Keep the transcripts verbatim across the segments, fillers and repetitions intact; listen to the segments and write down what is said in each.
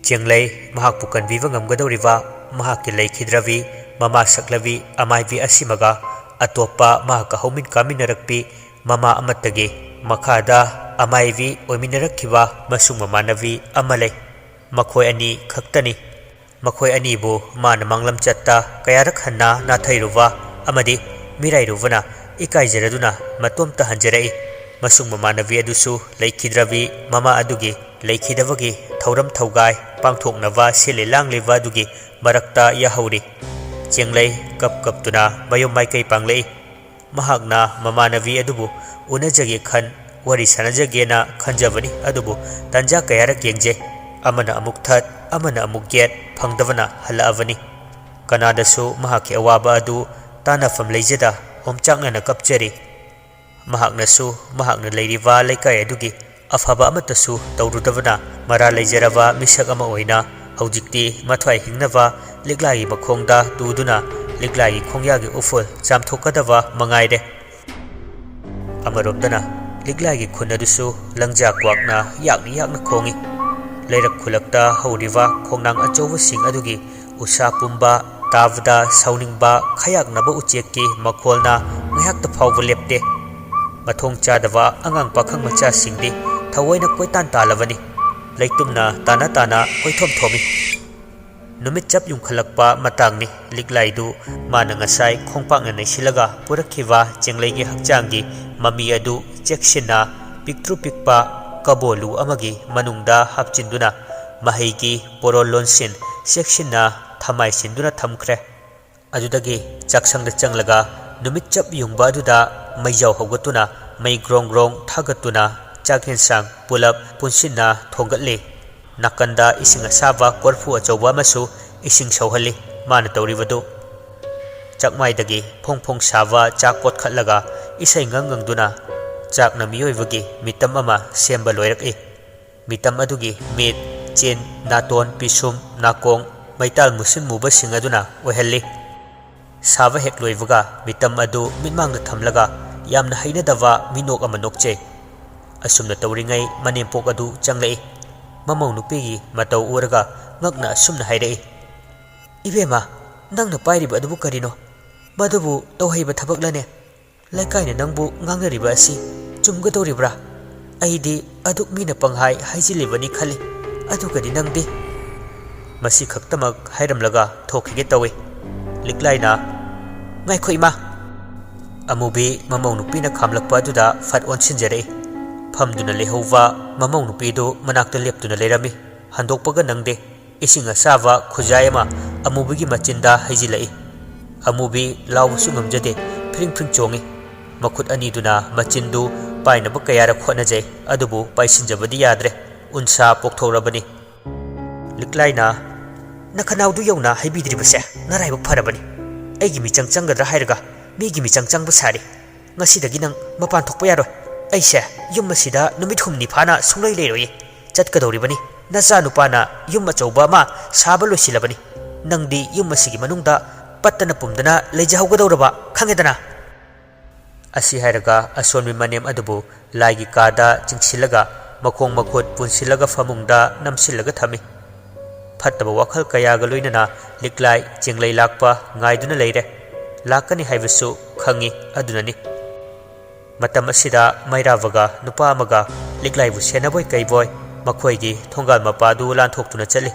ꯆꯦꯡꯂꯩ ꯃꯍꯥꯛꯄꯨ ꯀꯟꯕꯤꯕ ꯉꯝꯒꯗꯧꯔꯤꯕ ꯃꯍꯥꯛꯀꯤ ꯂꯩꯈꯤꯗ꯭ꯔꯕꯤ ꯃꯃꯥ ꯁꯛꯂꯕꯤ ꯑꯃꯥꯏꯕꯤ ꯑꯁꯤꯃꯒ ꯑꯇꯣꯞꯄ ꯃꯍꯥꯛꯀ ꯍꯧꯃꯤꯟ ꯀꯥꯃꯤꯟꯅꯔꯛꯄꯤ ꯃꯃꯥ ꯑꯃꯠꯇꯒꯤ ꯃꯈꯥꯗ ꯑꯃꯥꯏꯕꯤ ꯑꯣꯏꯃꯤꯟꯅꯔꯛꯈꯤꯕ ꯃꯁꯨꯡ ꯃꯃꯥꯟꯅꯕꯤ ꯑꯃ ꯂꯩ꯫ ꯃꯈꯣꯏ ꯑꯅꯤ ꯈꯛꯇꯅꯤ꯫ ꯃꯈꯣꯏ ꯑꯅꯤꯕꯨ ꯃꯥꯅ ꯃꯥꯡꯂꯝꯆꯠꯇ ꯀꯌꯥꯔꯛ ꯍꯟꯅ ꯅꯥꯊꯩꯔꯨꯕ ꯑꯃꯗꯤ ꯃꯤꯔꯥꯏꯔꯨꯕꯅ ꯏꯀꯥꯏꯖꯔꯗꯨꯅ ꯃꯇꯣꯝꯇ ꯍꯟꯖꯔꯛꯏ꯫ ꯃꯁꯨꯡ ꯃꯃꯥꯟꯅꯕꯤ ꯑꯗꯨꯁꯨ ꯂꯩꯈꯤꯗ꯭ꯔꯕꯤ ꯃꯃꯥ ꯑꯗꯨꯒꯤ ꯂꯩꯈꯤꯗꯕꯒꯤ ꯊꯧꯔꯝ ꯊꯧꯒꯥꯏ ꯄꯥꯡꯊꯣꯛꯅꯕ ꯁꯤꯜꯂꯤ ꯂꯥꯡꯂꯤꯕ ꯑꯗꯨꯒꯤ ꯃꯔꯛꯇ ꯌꯥꯍꯧꯔꯤ꯫ ꯆꯦꯡꯂꯩ ꯀꯞ ꯀꯞꯇꯨꯅ ꯃꯌꯨꯝ ꯃꯥꯏꯀꯩ ꯄꯥꯡꯂꯛꯏ꯫ ꯃꯍꯥꯛꯅ ꯃꯃꯥꯟꯅꯕꯤ ꯑꯗꯨꯕꯨ ꯎꯅꯖꯒꯦ ꯈꯟ, ꯋꯥꯔꯤ ꯁꯥꯟꯅꯖꯒꯦꯅ ꯈꯟꯖꯕꯅꯤ, ꯑꯗꯨꯕꯨ ꯇꯥꯟꯖꯥ ꯀꯌꯥꯔꯛ ꯌꯦꯡꯖꯩ꯫ ꯑꯃꯅ ꯑꯃꯨꯛ ꯊꯠ, ꯑꯃꯅ ꯑꯃꯨꯛ ꯌꯦꯠ, ꯐꯪꯗꯕꯅ ꯍꯜꯂꯛꯑꯕꯅꯤ꯫ ꯀꯅꯥꯗꯁꯨ ꯃꯍꯥꯛꯀꯤ ꯑꯋꯥꯕ ꯑꯗꯨ ꯇꯥꯅꯐꯝ ꯂꯩꯖꯗ ꯑꯣꯝꯆꯥꯛꯅꯅ ꯀꯞꯆꯔꯤ꯫ ꯃꯍꯥꯛꯅꯁꯨ ꯃꯍꯥꯛꯅ ꯂꯩꯔꯤꯕ ꯂꯩꯀꯥꯏ ꯑꯗꯨꯒꯤ ꯑꯐꯕ ꯑꯃꯠꯇꯁꯨ ꯇꯧꯔꯨꯗꯕꯅ ꯃꯔꯥꯜ ꯂꯩꯖꯔꯕ ꯃꯤꯁꯛ ꯑꯃ ꯑꯣꯏꯅ ꯍꯧꯖꯤꯛꯇꯤ ꯃꯊ꯭ꯋꯥꯏ ꯍꯤꯡꯅꯕ ꯂꯤꯛꯂꯥꯒꯤ ꯃꯈꯣꯡꯗ ꯇꯨꯗꯨꯅ ꯂꯤꯛꯂꯥꯒꯤ ꯈꯣꯡꯌꯥꯒꯤ ꯎꯐꯨꯜ ꯆꯥꯝꯊꯣꯛꯀꯗꯕ ꯃꯉꯥꯏꯔꯦ꯫ ꯑꯃꯔꯣꯝꯗꯅ ꯂꯤꯛꯂꯥꯒꯤ ꯈꯨꯟ ꯑꯗꯨꯁꯨ ꯂꯪꯖꯥ ꯀ꯭ꯋꯥꯛꯅ ꯌꯥꯛꯅ ꯌꯥꯛꯅ ꯈꯣꯡꯏ꯫ ꯂꯩꯔꯛ ꯈꯨꯂꯛꯇ ꯍꯧꯔꯤꯕ ꯈꯣꯡꯅꯥꯡ ꯑꯆꯧꯕꯁꯤꯡ ꯑꯗꯨꯒꯤ ꯎꯁꯥ ꯄꯨꯝꯕ ꯇꯥꯕꯗ ꯁꯥꯎꯅꯤꯡꯕ ꯈꯌꯥꯛꯅꯕ ꯎꯆꯦꯛꯀꯤ ꯃꯈꯣꯜꯅ ꯉꯥꯏꯍꯥꯛꯇ ꯐꯥꯎꯕ ꯂꯦꯞꯇꯦ꯫ ꯃꯊꯣꯡ ꯆꯥꯗꯕ ꯑꯉꯥꯡ ꯄꯥꯈꯪ ꯃꯆꯥꯁꯤꯡꯗꯤ ꯊꯑꯣꯏꯅ ꯀꯣꯏꯇꯥꯟ ꯇꯥꯜꯂꯕꯅꯤ꯫ ꯂꯩꯇꯨꯝꯅ ꯇꯥꯅ ꯇꯥꯅ ꯀꯣꯏꯊꯣꯝ ꯊꯣꯝꯃꯤ꯫ ꯅꯨꯃꯤꯠ ꯆꯞ ꯌꯨꯡꯈꯠꯂꯛꯄ ꯃꯇꯥꯡꯅꯤ꯫ ꯂꯤꯛꯂꯥꯏꯗꯨ ꯃꯥꯅ ꯉꯁꯥꯏ ꯈꯣꯡꯄꯥꯛꯅ ꯅꯩꯁꯤꯜꯂꯒ ꯄꯨꯔꯛꯈꯤꯕ ꯆꯦꯡꯂꯩꯒꯤ ꯍꯛꯆꯥꯡꯒꯤ ꯃꯃꯤ ꯑꯗꯨ ꯆꯦꯛꯁꯤꯟꯅ ꯄꯤꯛꯇ꯭ꯔꯨ ꯄꯤꯛꯄ ꯀꯕꯣꯂꯨ ꯑꯃꯒꯤ ꯃꯅꯨꯡꯗ ꯍꯥꯞꯆꯤꯟꯗꯨꯅ ꯃꯍꯩꯒꯤ ꯄꯣꯔꯣꯜ ꯂꯣꯟꯁꯤꯟ ꯆꯦꯛꯁꯤꯟꯅ ꯊꯃꯥꯏꯁꯤꯟꯗꯨꯅ ꯊꯝꯈ꯭ꯔꯦ꯫ ꯑꯗꯨꯗꯒꯤ ꯆꯥꯛꯁꯪꯗ ꯆꯪꯂꯒ ꯅꯨꯃꯤꯠ ꯆꯞ ꯌꯨꯡꯕ ꯑꯗꯨꯗ ꯃꯩꯖꯥꯎ ꯍꯧꯒꯠꯇꯨꯅ ꯃꯩ ꯒ꯭ꯔꯣꯡ ꯒ꯭ꯔꯣꯡ ꯊꯥꯒꯠꯇꯨꯅ ꯆꯥꯛ ꯌꯦꯟꯁꯥꯡ ꯄꯨꯂꯞ ꯄꯨꯟꯁꯤꯟꯅ ꯊꯣꯡꯒꯠꯂꯤ꯫ ꯅꯥꯀꯟꯗ ꯏꯁꯤꯡ ꯑꯁꯥꯕ ꯀꯣꯔꯐꯨ ꯑꯆꯧꯕ ꯑꯃꯁꯨ ꯏꯁꯤꯡ ꯁꯧꯍꯜꯂꯤ꯫ ꯃꯥꯅ ꯇꯧꯔꯤꯕꯗꯨ ꯆꯥꯛꯃꯥꯏꯗꯒꯤ ꯐꯣꯡ ꯐꯣꯡ ꯁꯥꯕ ꯆꯥꯛ ꯀꯣꯠꯈꯠꯂꯒ ꯏꯁꯩ ꯉꯪ ꯉꯪꯗꯨꯅ ꯆꯥꯛꯅ ꯃꯤꯑꯣꯏꯕꯒꯤ ꯃꯤꯇꯝ ꯑꯃ ꯁꯦꯝꯕ ꯂꯣꯏꯔꯛꯏ꯫ ꯃꯤꯇꯝ ꯑꯗꯨꯒꯤ ꯃꯤꯠ, ꯆꯤꯟ, ꯅꯥꯇꯣꯟ, ꯄꯤꯁꯨꯝ, ꯅꯥꯀꯣꯡ, ꯃꯩꯇꯥꯜ ꯃꯨꯁꯤꯟ ꯃꯨꯕꯁꯤꯡ ꯑꯗꯨꯅ ꯑꯣꯏꯍꯜꯂꯤ꯫ ꯁꯥꯕ ꯍꯦꯛ ꯂꯣꯏꯕꯒ ꯃꯤꯇꯝ ꯑꯗꯨ ꯃꯤꯠꯃꯥꯡꯗ ꯊꯝꯂꯒ ꯌꯥꯝꯅ ꯍꯩꯅꯗꯕ ꯃꯤꯅꯣꯛ ꯑꯃ ꯅꯣꯛꯆꯩ꯫ ꯑꯁꯨꯝꯅ ꯇꯧꯔꯤꯉꯩ ꯃꯅꯦꯝꯄꯣꯛ ꯑꯗꯨ ꯆꯪꯂꯛꯏ꯫ ꯃꯃꯧ ꯅꯨꯄꯤꯒꯤ ꯃꯇꯧ ꯎꯔꯒ ꯉꯛꯅ ꯑꯁꯨꯝꯅ ꯍꯥꯏꯔꯛꯏ, "ꯏꯕꯦꯝꯃ, ꯅꯪꯅ ꯄꯥꯏꯔꯤꯕ ꯑꯗꯨꯕꯨ ꯀꯔꯤꯅꯣ? ꯃꯗꯨꯕꯨ ꯇꯧꯍꯩꯕ ꯊꯕꯛꯂꯅꯦ? ꯂꯩꯀꯥꯏꯅ ꯅꯪꯕꯨ ꯉꯥꯡꯅꯔꯤꯕ ꯑꯁꯤ ꯆꯨꯝꯒꯗꯧꯔꯤꯕ꯭ꯔꯥ? ꯑꯩꯗꯤ ꯑꯗꯨꯛ ꯃꯤꯅ ꯄꯪꯍꯥꯏ ꯍꯥꯏꯖꯤꯜꯂꯤꯕꯅꯤ ꯈꯜꯂꯤ, ꯑꯗꯨꯒꯗꯤ ꯅꯪꯗꯤ?" ꯃꯁꯤ ꯈꯛꯇꯃꯛ ꯍꯥꯏꯔꯝꯂꯒ ꯊꯣꯛꯈꯤꯒꯦ ꯇꯧꯏ꯫ ꯂꯤꯛꯂꯥꯏꯅ, "ꯉꯥꯏꯈꯣ ꯏꯃꯥ!" ꯑꯃꯨꯕꯤ ꯃꯃꯧ ꯅꯨꯄꯤꯅ ꯈꯥꯝꯂꯛꯄ ꯑꯗꯨꯗ ꯐꯠ ꯑꯣꯟꯁꯤꯟꯖꯔꯛꯏ꯫ ꯐꯝꯗꯨꯅ ꯂꯩꯍꯧꯕ ꯃꯃꯧ ꯅꯨꯄꯤꯗꯨ ꯃꯅꯥꯛꯇ ꯂꯦꯞꯇꯨꯅ ꯂꯩꯔꯝꯃꯤ꯫ ꯍꯟꯗꯣꯛꯄꯒ ꯅꯪꯗꯦ꯫ ꯏꯁꯤꯡ ꯑꯁꯥꯕ ꯈꯨꯖꯥꯏ ꯑꯃ ꯑꯃꯨꯕꯤꯒꯤ ꯃꯆꯤꯟꯗ ꯍꯩꯖꯤꯜꯂꯛꯏ꯫ ꯑꯃꯨꯕꯤ ꯂꯥꯎꯕꯁꯨ ꯉꯝꯖꯗꯦ, ꯐ꯭ꯔꯤꯡ ꯐ꯭ꯔꯤꯡ ꯆꯣꯡꯏ꯫ ꯃꯈꯨꯠ ꯑꯅꯤꯗꯨꯅ ꯃꯆꯤꯟꯗꯨ ꯄꯥꯏꯅꯕ ꯀꯌꯥꯔꯛ ꯍꯣꯠꯅꯖꯩ, ꯑꯗꯨꯕꯨ ꯄꯥꯏꯁꯤꯟꯖꯕꯗꯤ ꯌꯥꯗ꯭ꯔꯦ, ꯎꯟꯁꯥ ꯄꯣꯛꯊꯣꯛꯂꯕꯅꯤ꯫ ꯂꯤꯛꯂꯥꯏꯅ, "ꯅꯈꯅꯥꯎꯗꯨ ꯌꯧꯅ ꯍꯩꯕꯤꯗ꯭ꯔꯤꯕꯁꯦ ꯅꯔꯥꯏꯕꯛ ꯐꯔꯕꯅꯤ꯫ ꯑꯩꯒꯤ ꯃꯤꯆꯪ ꯆꯪꯒꯗ꯭ꯔꯥ ꯍꯥꯏꯔꯒ ꯃꯤꯒꯤ ꯃꯤꯆꯪ ꯆꯪꯕ ꯁꯥꯔꯤ꯫ ꯉꯁꯤꯗꯒꯤ ꯅꯪ ꯃꯄꯥꯟ ꯊꯣꯛꯄ ꯌꯥꯔꯣꯏ꯫ ꯑꯩꯁꯦ ꯌꯨꯝ ꯑꯁꯤꯗ ꯅꯨꯃꯤꯠ ꯍꯨꯝꯅꯤ ꯐꯥꯅ ꯁꯨꯡꯂꯩ ꯂꯩꯔꯣꯏꯌꯦ꯫ ꯆꯠꯀꯗꯧꯔꯤꯕꯅꯤ꯫ ꯅꯆꯥꯅꯨꯄꯥꯅ ꯌꯨꯝ ꯑꯆꯧꯕ ꯑꯃ ꯁꯥꯕ ꯂꯣꯏꯁꯤꯜꯂꯕꯅꯤ꯫ ꯅꯪꯗꯤ ꯌꯨꯝ ꯑꯁꯤꯒꯤ ꯃꯅꯨꯡꯗ ꯄꯠꯇꯅ ꯄꯨꯝꯗꯅ ꯂꯩꯖꯍꯧꯒꯗꯧꯔꯕ, ꯈꯪꯉꯦꯗꯅ?" ꯑꯁꯤ ꯍꯥꯏꯔꯒ ꯑꯁꯣꯟꯕꯤ ꯃꯅꯦꯝ ꯑꯗꯨꯕꯨ ꯂꯥꯏꯒꯤ ꯀꯥꯗ ꯆꯤꯡꯁꯤꯜꯂꯒ ꯃꯈꯣꯡ ꯃꯈꯨꯠ ꯄꯨꯟꯁꯤꯜꯂꯒ ꯐꯃꯨꯡꯗ ꯅꯝꯁꯤꯜꯂꯒ ꯊꯝꯃꯤ꯫ ꯐꯠꯇꯕ ꯋꯥꯈꯜ ꯀꯌꯥꯒ ꯂꯣꯏꯅꯅ ꯂꯤꯛꯂꯥꯏ ꯆꯦꯡꯂꯩ ꯂꯥꯛꯄ ꯉꯥꯏꯗꯨꯅ ꯂꯩꯔꯦ꯫ ꯂꯥꯛꯀꯅꯤ ꯍꯥꯏꯕꯁꯨ ꯈꯪꯉꯤ, ꯑꯗꯨꯅꯅꯤ꯫ ꯃꯇꯝ ꯑꯁꯤꯗ ꯃꯩꯔꯥꯕꯒ ꯅꯨꯄꯥ ꯑꯃꯒ ꯂꯤꯛꯂꯥꯏꯕꯨ ꯁꯦꯟꯅꯕꯣꯏ ꯀꯩꯕꯣꯏ ꯃꯈꯣꯏꯒꯤ ꯊꯣꯡꯒꯥꯜ ꯃꯄꯥꯗꯨ ꯂꯥꯟꯊꯣꯛꯇꯨꯅ ꯆꯠꯂꯤ꯫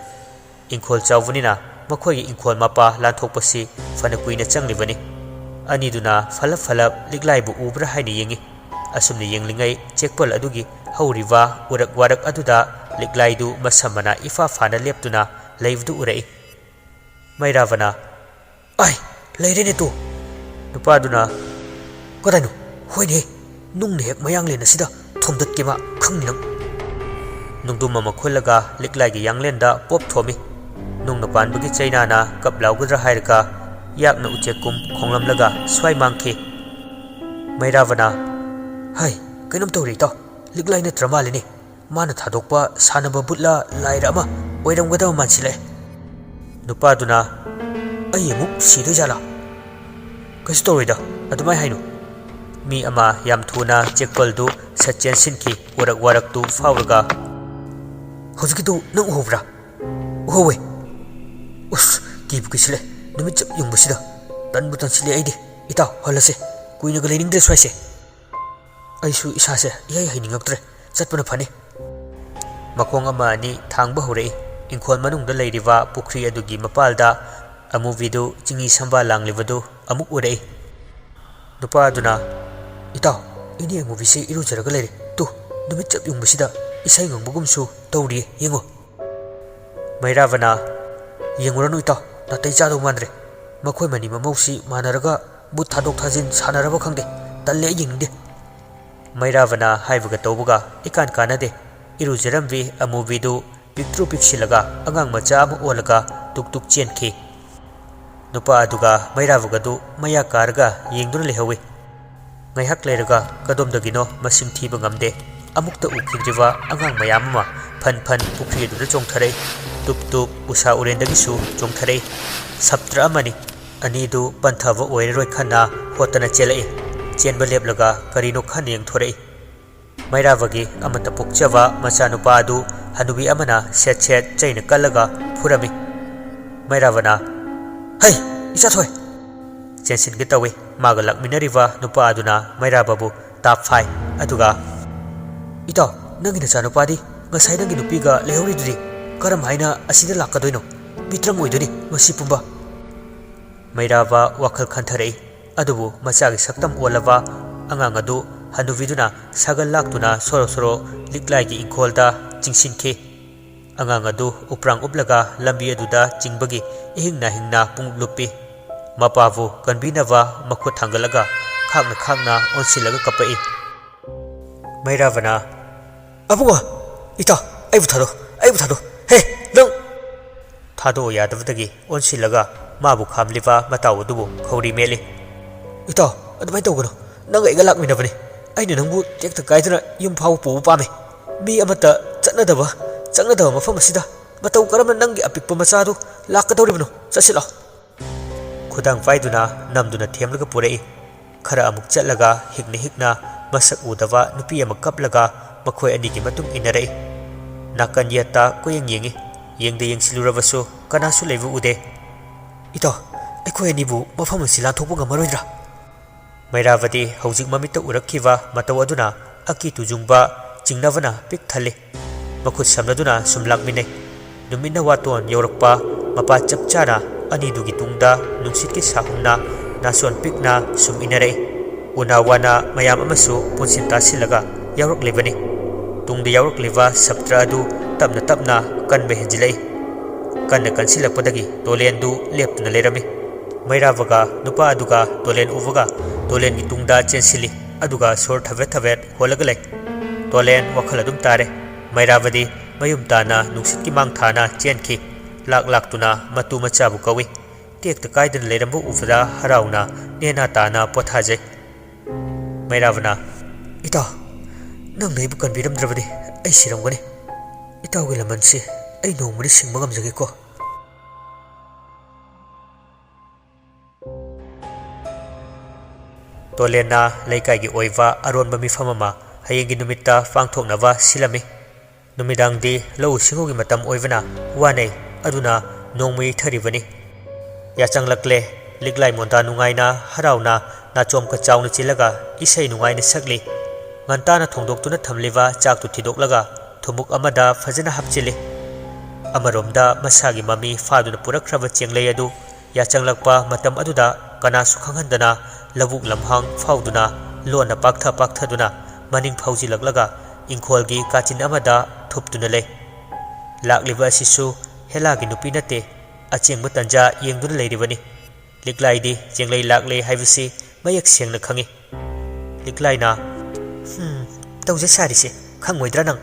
ꯏꯪꯈꯣꯜ ꯆꯥꯎꯕꯅꯤꯅ ꯃꯈꯣꯏꯒꯤ ꯏꯪꯈꯣꯜ ꯃꯄꯥ ꯂꯥꯟꯊꯣꯛꯄꯁꯤ ꯐꯅ ꯀꯨꯏꯅ ꯆꯪꯂꯤꯕꯅꯤ꯫ ꯑꯅꯤꯗꯨꯅ ꯐꯂꯞ ꯐꯂꯞ ꯂꯤꯛꯂꯥꯏꯕꯨ ꯎꯕ꯭ꯔꯥ ꯍꯥꯏꯅ ꯌꯦꯡꯉꯤ꯫ ꯑꯁꯨꯝꯅ ꯌꯦꯡꯂꯤꯉꯩ ꯆꯦꯛꯄꯜ ꯑꯗꯨꯒꯤ ꯍꯧꯔꯤꯕ ꯎꯔꯛ ꯋꯥꯔꯛ ꯑꯗꯨꯗ ꯂꯤꯛꯂꯥꯏꯗꯨ ꯃꯁꯝ ꯃꯅꯥ ꯏꯐꯥ ꯐꯥꯅ ꯂꯦꯞꯇꯨꯅ ꯂꯩꯕꯗꯨ ꯎꯔꯛꯏ꯫ ꯃꯩꯔꯥꯕꯅ, "ꯑꯥꯏ, ꯂꯩꯔꯦꯅꯦ ꯇꯨ!" ꯅꯨꯄꯥꯗꯨꯅ, "ꯀꯗꯥꯏꯅꯣ? ꯍꯣꯏꯅꯦ, ꯅꯨꯡꯅ ꯍꯦꯛ ꯃꯌꯥꯡꯂꯦꯟ ꯑꯁꯤꯗ ꯊꯣꯝꯗꯠꯀꯦ ꯃꯥ, ꯈꯪꯅꯤ ꯅꯪ!" ꯅꯨꯡꯗꯨꯝ ꯑꯃ ꯈꯨꯜꯂꯒ ꯂꯤꯛꯂꯥꯏꯒꯤ ꯌꯥꯡꯂꯦꯟꯗ ꯄꯣꯞ ꯊꯣꯝꯃꯤ꯫ ꯅꯨꯡꯅ ꯄꯥꯟꯕꯒꯤ ꯆꯩꯅꯥꯅ ꯀꯞ ꯂꯥꯎꯒꯗ꯭ꯔꯥ ꯍꯥꯏꯔꯒ ꯌꯥꯛꯅ ꯎꯆꯦꯛꯀꯨꯝ ꯈꯣꯡꯂꯝꯂꯒ ꯁ꯭ꯋꯥꯏ ꯃꯥꯡꯈꯤ꯫ ꯃꯩꯔꯥꯕꯅ, "ꯍꯩ, ꯀꯩꯅꯣꯝ ꯇꯧꯔꯦ ꯏꯇꯥꯎ, ꯂꯤꯛꯂꯥꯏ ꯅꯠꯇ꯭ꯔ ꯃꯥꯜꯂꯦꯅꯦ꯫ ꯃꯥꯅ ꯊꯥꯗꯣꯛꯄ ꯁꯥꯟꯅꯕ ꯕꯨꯠꯂ ꯂꯥꯏꯔ ꯑꯃ ꯑꯣꯏꯔꯝꯒꯗꯕ ꯃꯥꯟꯁꯤꯜꯂꯛꯑꯦ꯫" ꯅꯨꯄꯥꯗꯨꯅ, "ꯑꯩ ꯑꯃꯨꯛ ꯁꯤꯗꯣꯏ ꯖꯥꯠꯂꯥ?" "ꯀꯩꯁꯨ ꯇꯧꯔꯣꯏꯗ, ꯑꯗꯨꯃꯥꯏ ꯍꯥꯏꯅꯨ꯫" ꯃꯤ ꯑꯃ ꯌꯥꯝ ꯊꯨꯅ ꯆꯦꯛꯄꯜꯗꯨ ꯁꯠ ꯆꯦꯟꯁꯤꯟꯈꯤ, ꯎꯔꯛ ꯋꯥꯔꯛꯇꯨ ꯐꯥꯎꯔꯒ꯫ ꯍꯧꯖꯤꯛꯀꯤꯗꯨ ꯅꯪ ꯎꯍꯧꯕ꯭ꯔꯥ? ꯎꯍꯧꯋꯦ꯫ ꯎꯁ, ꯀꯤꯕꯨ ꯀꯤꯁꯤꯜꯂꯦ꯫ ꯅꯨꯃꯤꯠ ꯆꯞ ꯌꯨꯡꯕꯁꯤꯗ꯫ ꯇꯟꯕꯨ ꯇꯟꯁꯤꯜꯂꯦ ꯑꯩꯗꯤ꯫ ꯏꯇꯥꯎ, ꯍꯜꯂꯁꯦ꯫ ꯀꯨꯏꯅꯒ ꯂꯩꯅꯤꯡꯗ꯭ꯔꯦ ꯁ꯭ꯋꯥꯏꯁꯦ꯫ ꯑꯩꯁꯨ ꯏꯁꯥꯁꯦ ꯏꯍꯩ ꯍꯩꯅꯤꯡꯉꯛꯇ꯭ꯔꯦ꯫ ꯆꯠꯄꯅ ꯐꯅꯤ꯫ ꯃꯈꯣꯡ ꯑꯃ ꯑꯅꯤ ꯊꯥꯡꯕ ꯍꯧꯔꯛꯏ꯫ ꯏꯪꯈꯣꯜ ꯃꯅꯨꯡꯗ ꯂꯩꯔꯤꯕ ꯄꯨꯈ꯭ꯔꯤ ꯑꯗꯨꯒꯤ ꯃꯄꯥꯜꯗ ꯑꯃꯨꯕꯤꯗꯨ ꯆꯤꯡꯍꯤ ꯁꯝꯕꯥ ꯂꯥꯡꯂꯤꯕꯗꯨ ꯑꯃꯨꯛ ꯎꯔꯛꯏ꯫ ꯅꯨꯄꯥ ꯑꯗꯨꯅ, "ꯏꯇꯥꯎ, ꯏꯅꯦ ꯑꯃꯨꯕꯤꯁꯦ ꯏꯔꯨꯖꯔꯒ ꯂꯩꯔꯦ꯫ ꯇꯨ, ꯅꯨꯃꯤꯠ ꯆꯞ ꯌꯨꯡꯕꯁꯤꯗ ꯏꯁꯩ ꯉꯪꯕꯒꯨꯝꯁꯨ ꯇꯧꯔꯤꯌꯦ, ꯌꯦꯡꯉꯣ꯫" ꯃꯩꯔꯥꯕꯅ, "ꯌꯦꯡꯉꯨꯔꯅꯨ ꯏꯇꯥꯎ, ꯅꯥꯇꯩ ꯆꯥꯗꯧ ꯃꯥꯟꯗ꯭ꯔꯦ꯫ ꯃꯈꯣꯏ ꯃꯅꯤ ꯃꯃꯧꯁꯤ ꯃꯥꯟꯅꯔꯒ ꯕꯨꯠ ꯊꯥꯗꯣꯛ ꯊꯥꯖꯤꯟ ꯁꯥꯟꯅꯔꯕ ꯈꯪꯗꯦ꯫ ꯇꯜꯂꯦ, ꯑꯩ ꯌꯦꯡꯅꯤꯡꯗꯦ꯫" ꯃꯩꯔꯥꯕꯅ ꯍꯥꯏꯕꯒ ꯇꯧꯕꯒ ꯏꯀꯥꯟ ꯀꯥꯟꯅꯗꯦ꯫ ꯏꯔꯨꯖꯔꯝꯕꯤ ꯑꯃꯨꯕꯤꯗꯨ ꯄꯤꯛꯇ꯭ꯔꯨ ꯄꯤꯛꯁꯤꯜꯂꯒ ꯑꯉꯥꯡ ꯃꯆꯥ ꯑꯃ ꯑꯣꯜꯂꯒ ꯇꯨꯛ ꯇꯨꯛ ꯆꯦꯟꯈꯤ꯫ ꯅꯨꯄꯥ ꯑꯗꯨꯒ ꯃꯩꯔꯥꯕꯒꯗꯨ ꯃꯌꯥ ꯀꯥꯔꯒ ꯌꯦꯡꯗꯨꯅ ꯂꯩꯍꯧꯏ꯫ ꯉꯥꯏꯍꯥꯛ ꯂꯩꯔꯒ ꯀꯗꯣꯝꯗꯒꯤꯅꯣ ꯃꯁꯤꯡ ꯊꯤꯕ ꯉꯝꯗꯦ, ꯑꯃꯨꯛꯇ ꯎꯈꯤꯗ꯭ꯔꯤꯕ ꯑꯉꯥꯡ ꯃꯌꯥꯝ ꯑꯃ ꯐꯟ ꯐꯟ ꯄꯨꯈ꯭ꯔꯤ ꯑꯗꯨꯗ ꯆꯣꯡꯊꯔꯛꯏ꯫ ꯇꯨꯞ ꯇꯨꯞ ꯎꯁꯥ ꯎꯔꯦꯟꯗꯒꯤꯁꯨ ꯆꯣꯡꯊꯔꯛꯏ꯫ ꯁꯥꯇ꯭ꯔ ꯑꯃꯅꯤ꯫ ꯑꯅꯤꯗꯨ ꯄꯟꯊꯕ ꯑꯣꯏꯔꯔꯣꯏ ꯈꯟꯅ ꯍꯣꯠꯇꯅ ꯆꯦꯜꯂꯛꯏ꯫ ꯆꯦꯟꯕ ꯂꯦꯞꯂꯒ ꯀꯔꯤꯅꯣ ꯈꯟꯅ ꯌꯦꯡꯊꯣꯔꯛꯏ꯫ ꯃꯩꯔꯥꯕꯒꯤ ꯑꯃꯠꯇ ꯄꯣꯛꯆꯕ ꯃꯆꯥꯅꯨꯄꯥ ꯑꯗꯨ ꯍꯅꯨꯕꯤ ꯑꯃꯅ ꯁꯦꯠ ꯁꯦꯠ ꯆꯩꯅ ꯀꯜꯂꯒ ꯐꯨꯔꯝꯃꯤ꯫ ꯃꯩꯔꯥꯕꯅ, "ꯍꯩ, ꯏꯆꯥ ꯊꯣꯏ!" ꯆꯦꯟꯁꯤꯟꯒꯦ ꯇꯧꯏ꯫ ꯃꯥꯒ ꯂꯥꯛꯃꯤꯟꯅꯔꯤꯕ ꯅꯨꯄꯥ ꯑꯗꯨꯅ ꯃꯩꯔꯥꯕꯕꯨ ꯇꯥꯞ ꯐꯥꯏ꯫ ꯑꯗꯨꯒ, "ꯏꯇꯥꯎ, ꯅꯪꯒꯤ ꯅꯆꯥꯅꯨꯄꯥꯗꯤ ꯉꯁꯥꯏ ꯅꯪꯒꯤ ꯅꯨꯄꯤꯒ ꯂꯩꯍꯧꯔꯤꯗꯨꯗꯤ ꯀꯔꯝ ꯍꯥꯏꯅ ꯑꯁꯤꯗ ꯂꯥꯛꯀꯗꯣꯏꯅꯣ? ꯃꯤꯇ꯭ꯔꯪ ꯑꯣꯏꯗꯣꯏꯅꯤ ꯃꯁꯤ ꯄꯨꯝꯕ꯫" ꯃꯩꯔꯥꯕ ꯋꯥꯈꯜ ꯈꯟꯊꯔꯛꯏ꯫ ꯑꯗꯨꯕꯨ ꯃꯆꯥꯒꯤ ꯁꯛꯇꯝ ꯑꯣꯜꯂꯕ ꯑꯉꯥꯡ ꯑꯗꯨ ꯍꯅꯨꯕꯤꯗꯨꯅ ꯁꯥꯒꯜ ꯂꯥꯛꯇꯨꯅ ꯁꯣꯔꯣ ꯁꯣꯔꯣ ꯂꯤꯛꯂꯥꯏꯒꯤ ꯏꯪꯈꯣꯜꯗ ꯆꯤꯡꯁꯤꯟꯈꯤ꯫ ꯑꯉꯥꯡ ꯑꯗꯨ ꯎꯄ꯭ꯔꯥꯡ ꯎꯞꯂꯒ ꯂꯝꯕꯤ ꯑꯗꯨꯗ ꯆꯤꯡꯕꯒꯤ ꯏꯍꯤꯡ ꯅꯥꯍꯤꯡꯅ ꯄꯨꯡꯂꯨꯞ ꯂꯨꯞꯄꯤ꯫ ꯃꯄꯥꯕꯨ ꯀꯟꯕꯤꯅꯕ ꯃꯈꯨꯠ ꯊꯥꯡꯒꯠꯂꯒ ꯈꯥꯡꯅ ꯈꯥꯡꯅ ꯑꯣꯟꯁꯤꯜꯂꯒ ꯀꯞꯄꯛꯏ꯫ ꯃꯩꯔꯥꯕꯅ, "ꯑꯕꯨꯡꯉꯣ, ꯏꯇꯥꯎ, ꯑꯩꯕꯨ ꯊꯥꯗꯣꯛ, ꯑꯩꯕꯨ ꯊꯥꯗꯣꯛ꯫ ꯍꯦ, ꯅꯪ!" ꯊꯥꯗꯣꯛꯑꯣ ꯌꯥꯗꯕꯗꯒꯤ ꯑꯣꯟꯁꯤꯜꯂꯒ ꯃꯥꯕꯨ ꯈꯥꯝꯂꯤꯕ ꯃꯇꯥꯎ ꯑꯗꯨꯕꯨ ꯈꯧꯔꯤ ꯃꯦꯠꯂꯤ꯫ "ꯏꯇꯥꯎ, ꯑꯗꯨꯃꯥꯏꯅ ꯇꯧꯒꯅꯨ꯫ ꯅꯪꯒ ꯑꯩꯒ ꯂꯥꯛꯃꯤꯟꯅꯕꯅꯤ꯫ ꯑꯩꯅ ꯅꯪꯕꯨ ꯇꯦꯛꯇ ꯀꯥꯏꯗꯅ ꯌꯨꯝ ꯐꯥꯎꯕ ꯄꯨꯕ ꯄꯥꯝꯃꯤ꯫ ꯃꯤ ꯑꯃꯠꯇ ꯆꯠꯅꯗꯕ, ꯆꯪꯅꯗꯕ ꯃꯐꯝ ꯑꯁꯤꯗ ꯃꯇꯧ ꯀꯔꯝꯅ ꯅꯪꯒꯤ ꯑꯄꯤꯛꯄ ꯃꯆꯥꯗꯨ ꯂꯥꯛꯀꯗꯧꯔꯤꯕꯅꯣ? ꯆꯠꯁꯤꯜꯂꯣ꯫" ꯈꯨꯗꯥꯡ ꯄꯥꯏꯗꯨꯅ ꯅꯝꯗꯨꯅ ꯊꯦꯝꯂꯒ ꯄꯨꯔꯛꯏ꯫ ꯈꯔ ꯑꯃꯨꯛ ꯆꯠꯂꯒ ꯍꯤꯛꯅ ꯍꯤꯛꯅ ꯃꯁꯛ ꯎꯗꯕ ꯅꯨꯄꯤ ꯑꯃ ꯀꯞꯂꯒ ꯃꯈꯣꯏ ꯑꯅꯤꯒꯤ ꯃꯇꯨꯡ ꯏꯟꯅꯔꯛꯏ꯫ ꯅꯥꯀꯟ ꯌꯦꯠꯇ ꯀꯣꯏꯌꯦꯡ ꯌꯦꯡꯏ꯫ ꯌꯦꯡꯗ ꯌꯦꯡꯁꯤꯜꯂꯨꯔꯕꯁꯨ ꯀꯅꯥꯁꯨ ꯂꯩꯕ ꯎꯗꯦ꯫ "ꯏꯇꯥꯎ, ꯑꯩꯈꯣꯏ ꯑꯅꯤꯕꯨ ꯃꯐꯝ ꯑꯁꯤ ꯂꯥꯟꯊꯣꯛꯄ ꯉꯝꯃꯔꯣꯏꯗ꯭ꯔꯥ?" ꯃꯩꯔꯥꯕꯗꯤ ꯍꯧꯖꯤꯛ ꯃꯃꯤꯠꯇ ꯎꯔꯛꯈꯤꯕ ꯃꯇꯧ ꯑꯗꯨꯅ ꯑꯀꯤ ꯇꯨꯖꯨꯡꯕ ꯆꯤꯡꯅꯕꯅ ꯄꯤꯛ ꯊꯜꯂꯤ꯫ ꯃꯈꯨꯠ ꯁꯝꯅꯗꯨꯅ ꯁꯨꯝ ꯂꯥꯛꯃꯤꯟꯅꯩ꯫ ꯅꯨꯃꯤꯠꯅ ꯋꯥꯇꯣꯟ ꯌꯧꯔꯛꯄ ꯃꯄꯥ ꯆꯞ ꯆꯥꯅ ꯑꯅꯤꯗꯨꯒꯤ ꯇꯨꯡꯗ ꯅꯨꯡꯁꯤꯠꯀꯤ ꯁꯥꯍꯨꯝꯅ ꯅꯥꯆꯣꯟ ꯄꯤꯛꯅ ꯁꯨꯝ ꯏꯟꯅꯔꯛꯏ꯫ ꯎꯅꯥ ꯋꯥꯅ ꯃꯌꯥꯝ ꯑꯃꯁꯨ ꯄꯨꯟꯁꯤꯟ ꯇꯥꯁꯤꯜꯂꯒ ꯌꯥꯎꯔꯛꯂꯤꯕꯅꯤ꯫ ꯇꯨꯡꯗ ꯌꯥꯎꯔꯛꯂꯤꯕ ꯁꯞꯇ꯭ꯔ ꯑꯗꯨ ꯇꯞꯅ ꯇꯞꯅ ꯀꯟꯕ ꯍꯦꯟꯖꯤꯜꯂꯛꯏ꯫ ꯀꯟꯅ ꯀꯟꯁꯤꯜꯂꯛꯄꯗꯒꯤ ꯇꯣꯂꯦꯟꯗꯨ ꯂꯦꯞꯇꯨꯅ ꯂꯩꯔꯝꯃꯤ꯫ ꯃꯩꯔꯥꯕꯒ ꯅꯨꯄꯥ ꯑꯗꯨꯒ ꯇꯣꯂꯦꯟ ꯎꯕꯒ ꯇꯣꯂꯦꯟꯒꯤ ꯇꯨꯡꯗ ꯆꯦꯟꯁꯤꯜꯂꯤ꯫ ꯑꯗꯨꯒ ꯁꯣꯔ ꯊꯕꯦꯠ ꯊꯕꯦꯠ ꯍꯣꯜꯂꯒ ꯂꯩ꯫ ꯇꯣꯂꯦꯟ ꯋꯥꯈꯜ ꯑꯗꯨꯝ ꯇꯥꯔꯦ꯫ ꯃꯩꯔꯥꯕꯗꯤ ꯃꯌꯨꯝ ꯇꯥꯅ ꯅꯨꯡꯁꯤꯠꯀꯤ ꯃꯥꯡ ꯊꯥꯅ ꯆꯦꯟꯈꯤ꯫ ꯂꯥꯛ ꯂꯥꯛꯇꯨꯅ ꯃꯇꯨ ꯃꯆꯥꯕꯨ ꯀꯧꯏ꯫ ꯇꯦꯛꯇ ꯀꯥꯏꯗꯅ ꯂꯩꯔꯝꯕ ꯎꯕꯗ ꯍꯔꯥꯎꯅ ꯅꯦꯅꯥ ꯇꯥꯅ ꯄꯣꯊꯥꯖꯩ꯫ ꯃꯩꯔꯥꯕꯅ, "ꯏꯇꯥꯎ, ꯅꯪꯅ ꯑꯩꯕꯨ ꯀꯟꯕꯤꯔꯝꯗ꯭ꯔꯕꯗꯤ ꯑꯩ ꯁꯤꯔꯝꯒꯅꯤ꯫ ꯏꯇꯥꯎꯒꯤ ꯂꯃꯟꯁꯤ ꯑꯩ ꯅꯣꯡꯃꯗꯤ ꯁꯤꯡꯕ ꯉꯝꯖꯒꯦꯀꯣ?" ꯇꯣꯂꯦꯟꯅ ꯂꯩꯀꯥꯏꯒꯤ ꯑꯣꯏꯕ ꯑꯔꯣꯟꯕ ꯃꯤꯐꯝ ꯑꯃ ꯍꯌꯦꯡꯒꯤ ꯅꯨꯃꯤꯠꯇ ꯄꯥꯡꯊꯣꯛꯅꯕ ꯁꯤꯜꯂꯝꯃꯤ꯫ ꯅꯨꯃꯤꯗꯥꯡꯗꯤ ꯂꯧꯎ ꯁꯤꯡꯎꯒꯤ ꯃꯇꯝ ꯑꯣꯏꯕꯅ ꯋꯥꯅꯩ, ꯑꯗꯨꯅ ꯅꯣꯡꯃ ꯌꯩꯊꯔꯤꯕꯅꯤ꯫ ꯌꯥꯆꯪꯂꯛꯂꯦ꯫ ꯂꯤꯛꯂꯥꯏ ꯃꯣꯟꯗꯥ ꯅꯨꯡꯉꯥꯏꯅ, ꯍꯔꯥꯎꯅ, ꯅꯥꯆꯣꯝꯀ ꯆꯥꯎꯅ ꯆꯤꯜꯂꯒ ꯏꯁꯩ ꯅꯨꯡꯉꯥꯏꯅ ꯁꯛꯂꯤ꯫ ꯉꯟꯇꯥꯅ ꯊꯣꯡꯗꯣꯛꯇꯨꯅ ꯊꯝꯂꯤꯕ ꯆꯥꯛꯇꯨ ꯊꯤꯗꯣꯛꯂꯒ ꯊꯨꯝꯃꯨꯛ ꯑꯃꯗ ꯐꯖꯅ ꯍꯥꯞꯆꯤꯜꯂꯤ꯫ ꯑꯃꯔꯣꯝꯗ ꯃꯁꯥꯒꯤ ꯃꯃꯤ ꯐꯥꯗꯨꯅ ꯄꯨꯔꯛꯈ꯭ꯔꯕ ꯆꯦꯡꯂꯩ ꯑꯗꯨ ꯌꯥꯆꯪꯂꯛꯄ ꯃꯇꯝ ꯑꯗꯨꯗ ꯀꯅꯥꯁꯨ ꯈꯪꯍꯟꯗꯅ ꯂꯧꯕꯨꯛ ꯂꯝꯍꯥꯡ ꯐꯥꯎꯗꯨꯅ ꯂꯣꯟꯅ ꯄꯥꯛꯊ ꯄꯥꯛꯊꯗꯨꯅ ꯃꯅꯤꯡ ꯐꯥꯎꯖꯤꯜꯂꯛꯂꯒ ꯏꯪꯈꯣꯜꯒꯤ ꯀꯥꯆꯤꯟ ꯑꯃꯗ ꯊꯨꯞꯇꯨꯅ ꯂꯩ꯫ ꯂꯥꯛꯂꯤꯕ ꯑꯁꯤꯁꯨ ꯍꯦꯂꯥꯒꯤ ꯅꯨꯄꯤ ꯅꯠꯇꯦ, ꯑꯆꯦꯡꯕ ꯇꯟꯖꯥ ꯌꯦꯡꯗꯨꯅ ꯂꯩꯔꯤꯕꯅꯤ꯫ ꯂꯤꯛꯂꯥꯏꯗꯤ ꯆꯦꯡꯂꯩ ꯂꯥꯛꯂꯦ ꯍꯥꯏꯕꯁꯤ ꯃꯌꯦꯛ ꯁꯦꯡꯅ ꯈꯪꯏ꯫ ꯂꯤꯛꯂꯥꯏꯅ, "ꯍꯨꯝ, ꯇꯧꯖ ꯁꯥꯔꯤꯁꯦ ꯈꯪꯉꯣꯏꯗ꯭ꯔꯥ ꯅꯪ?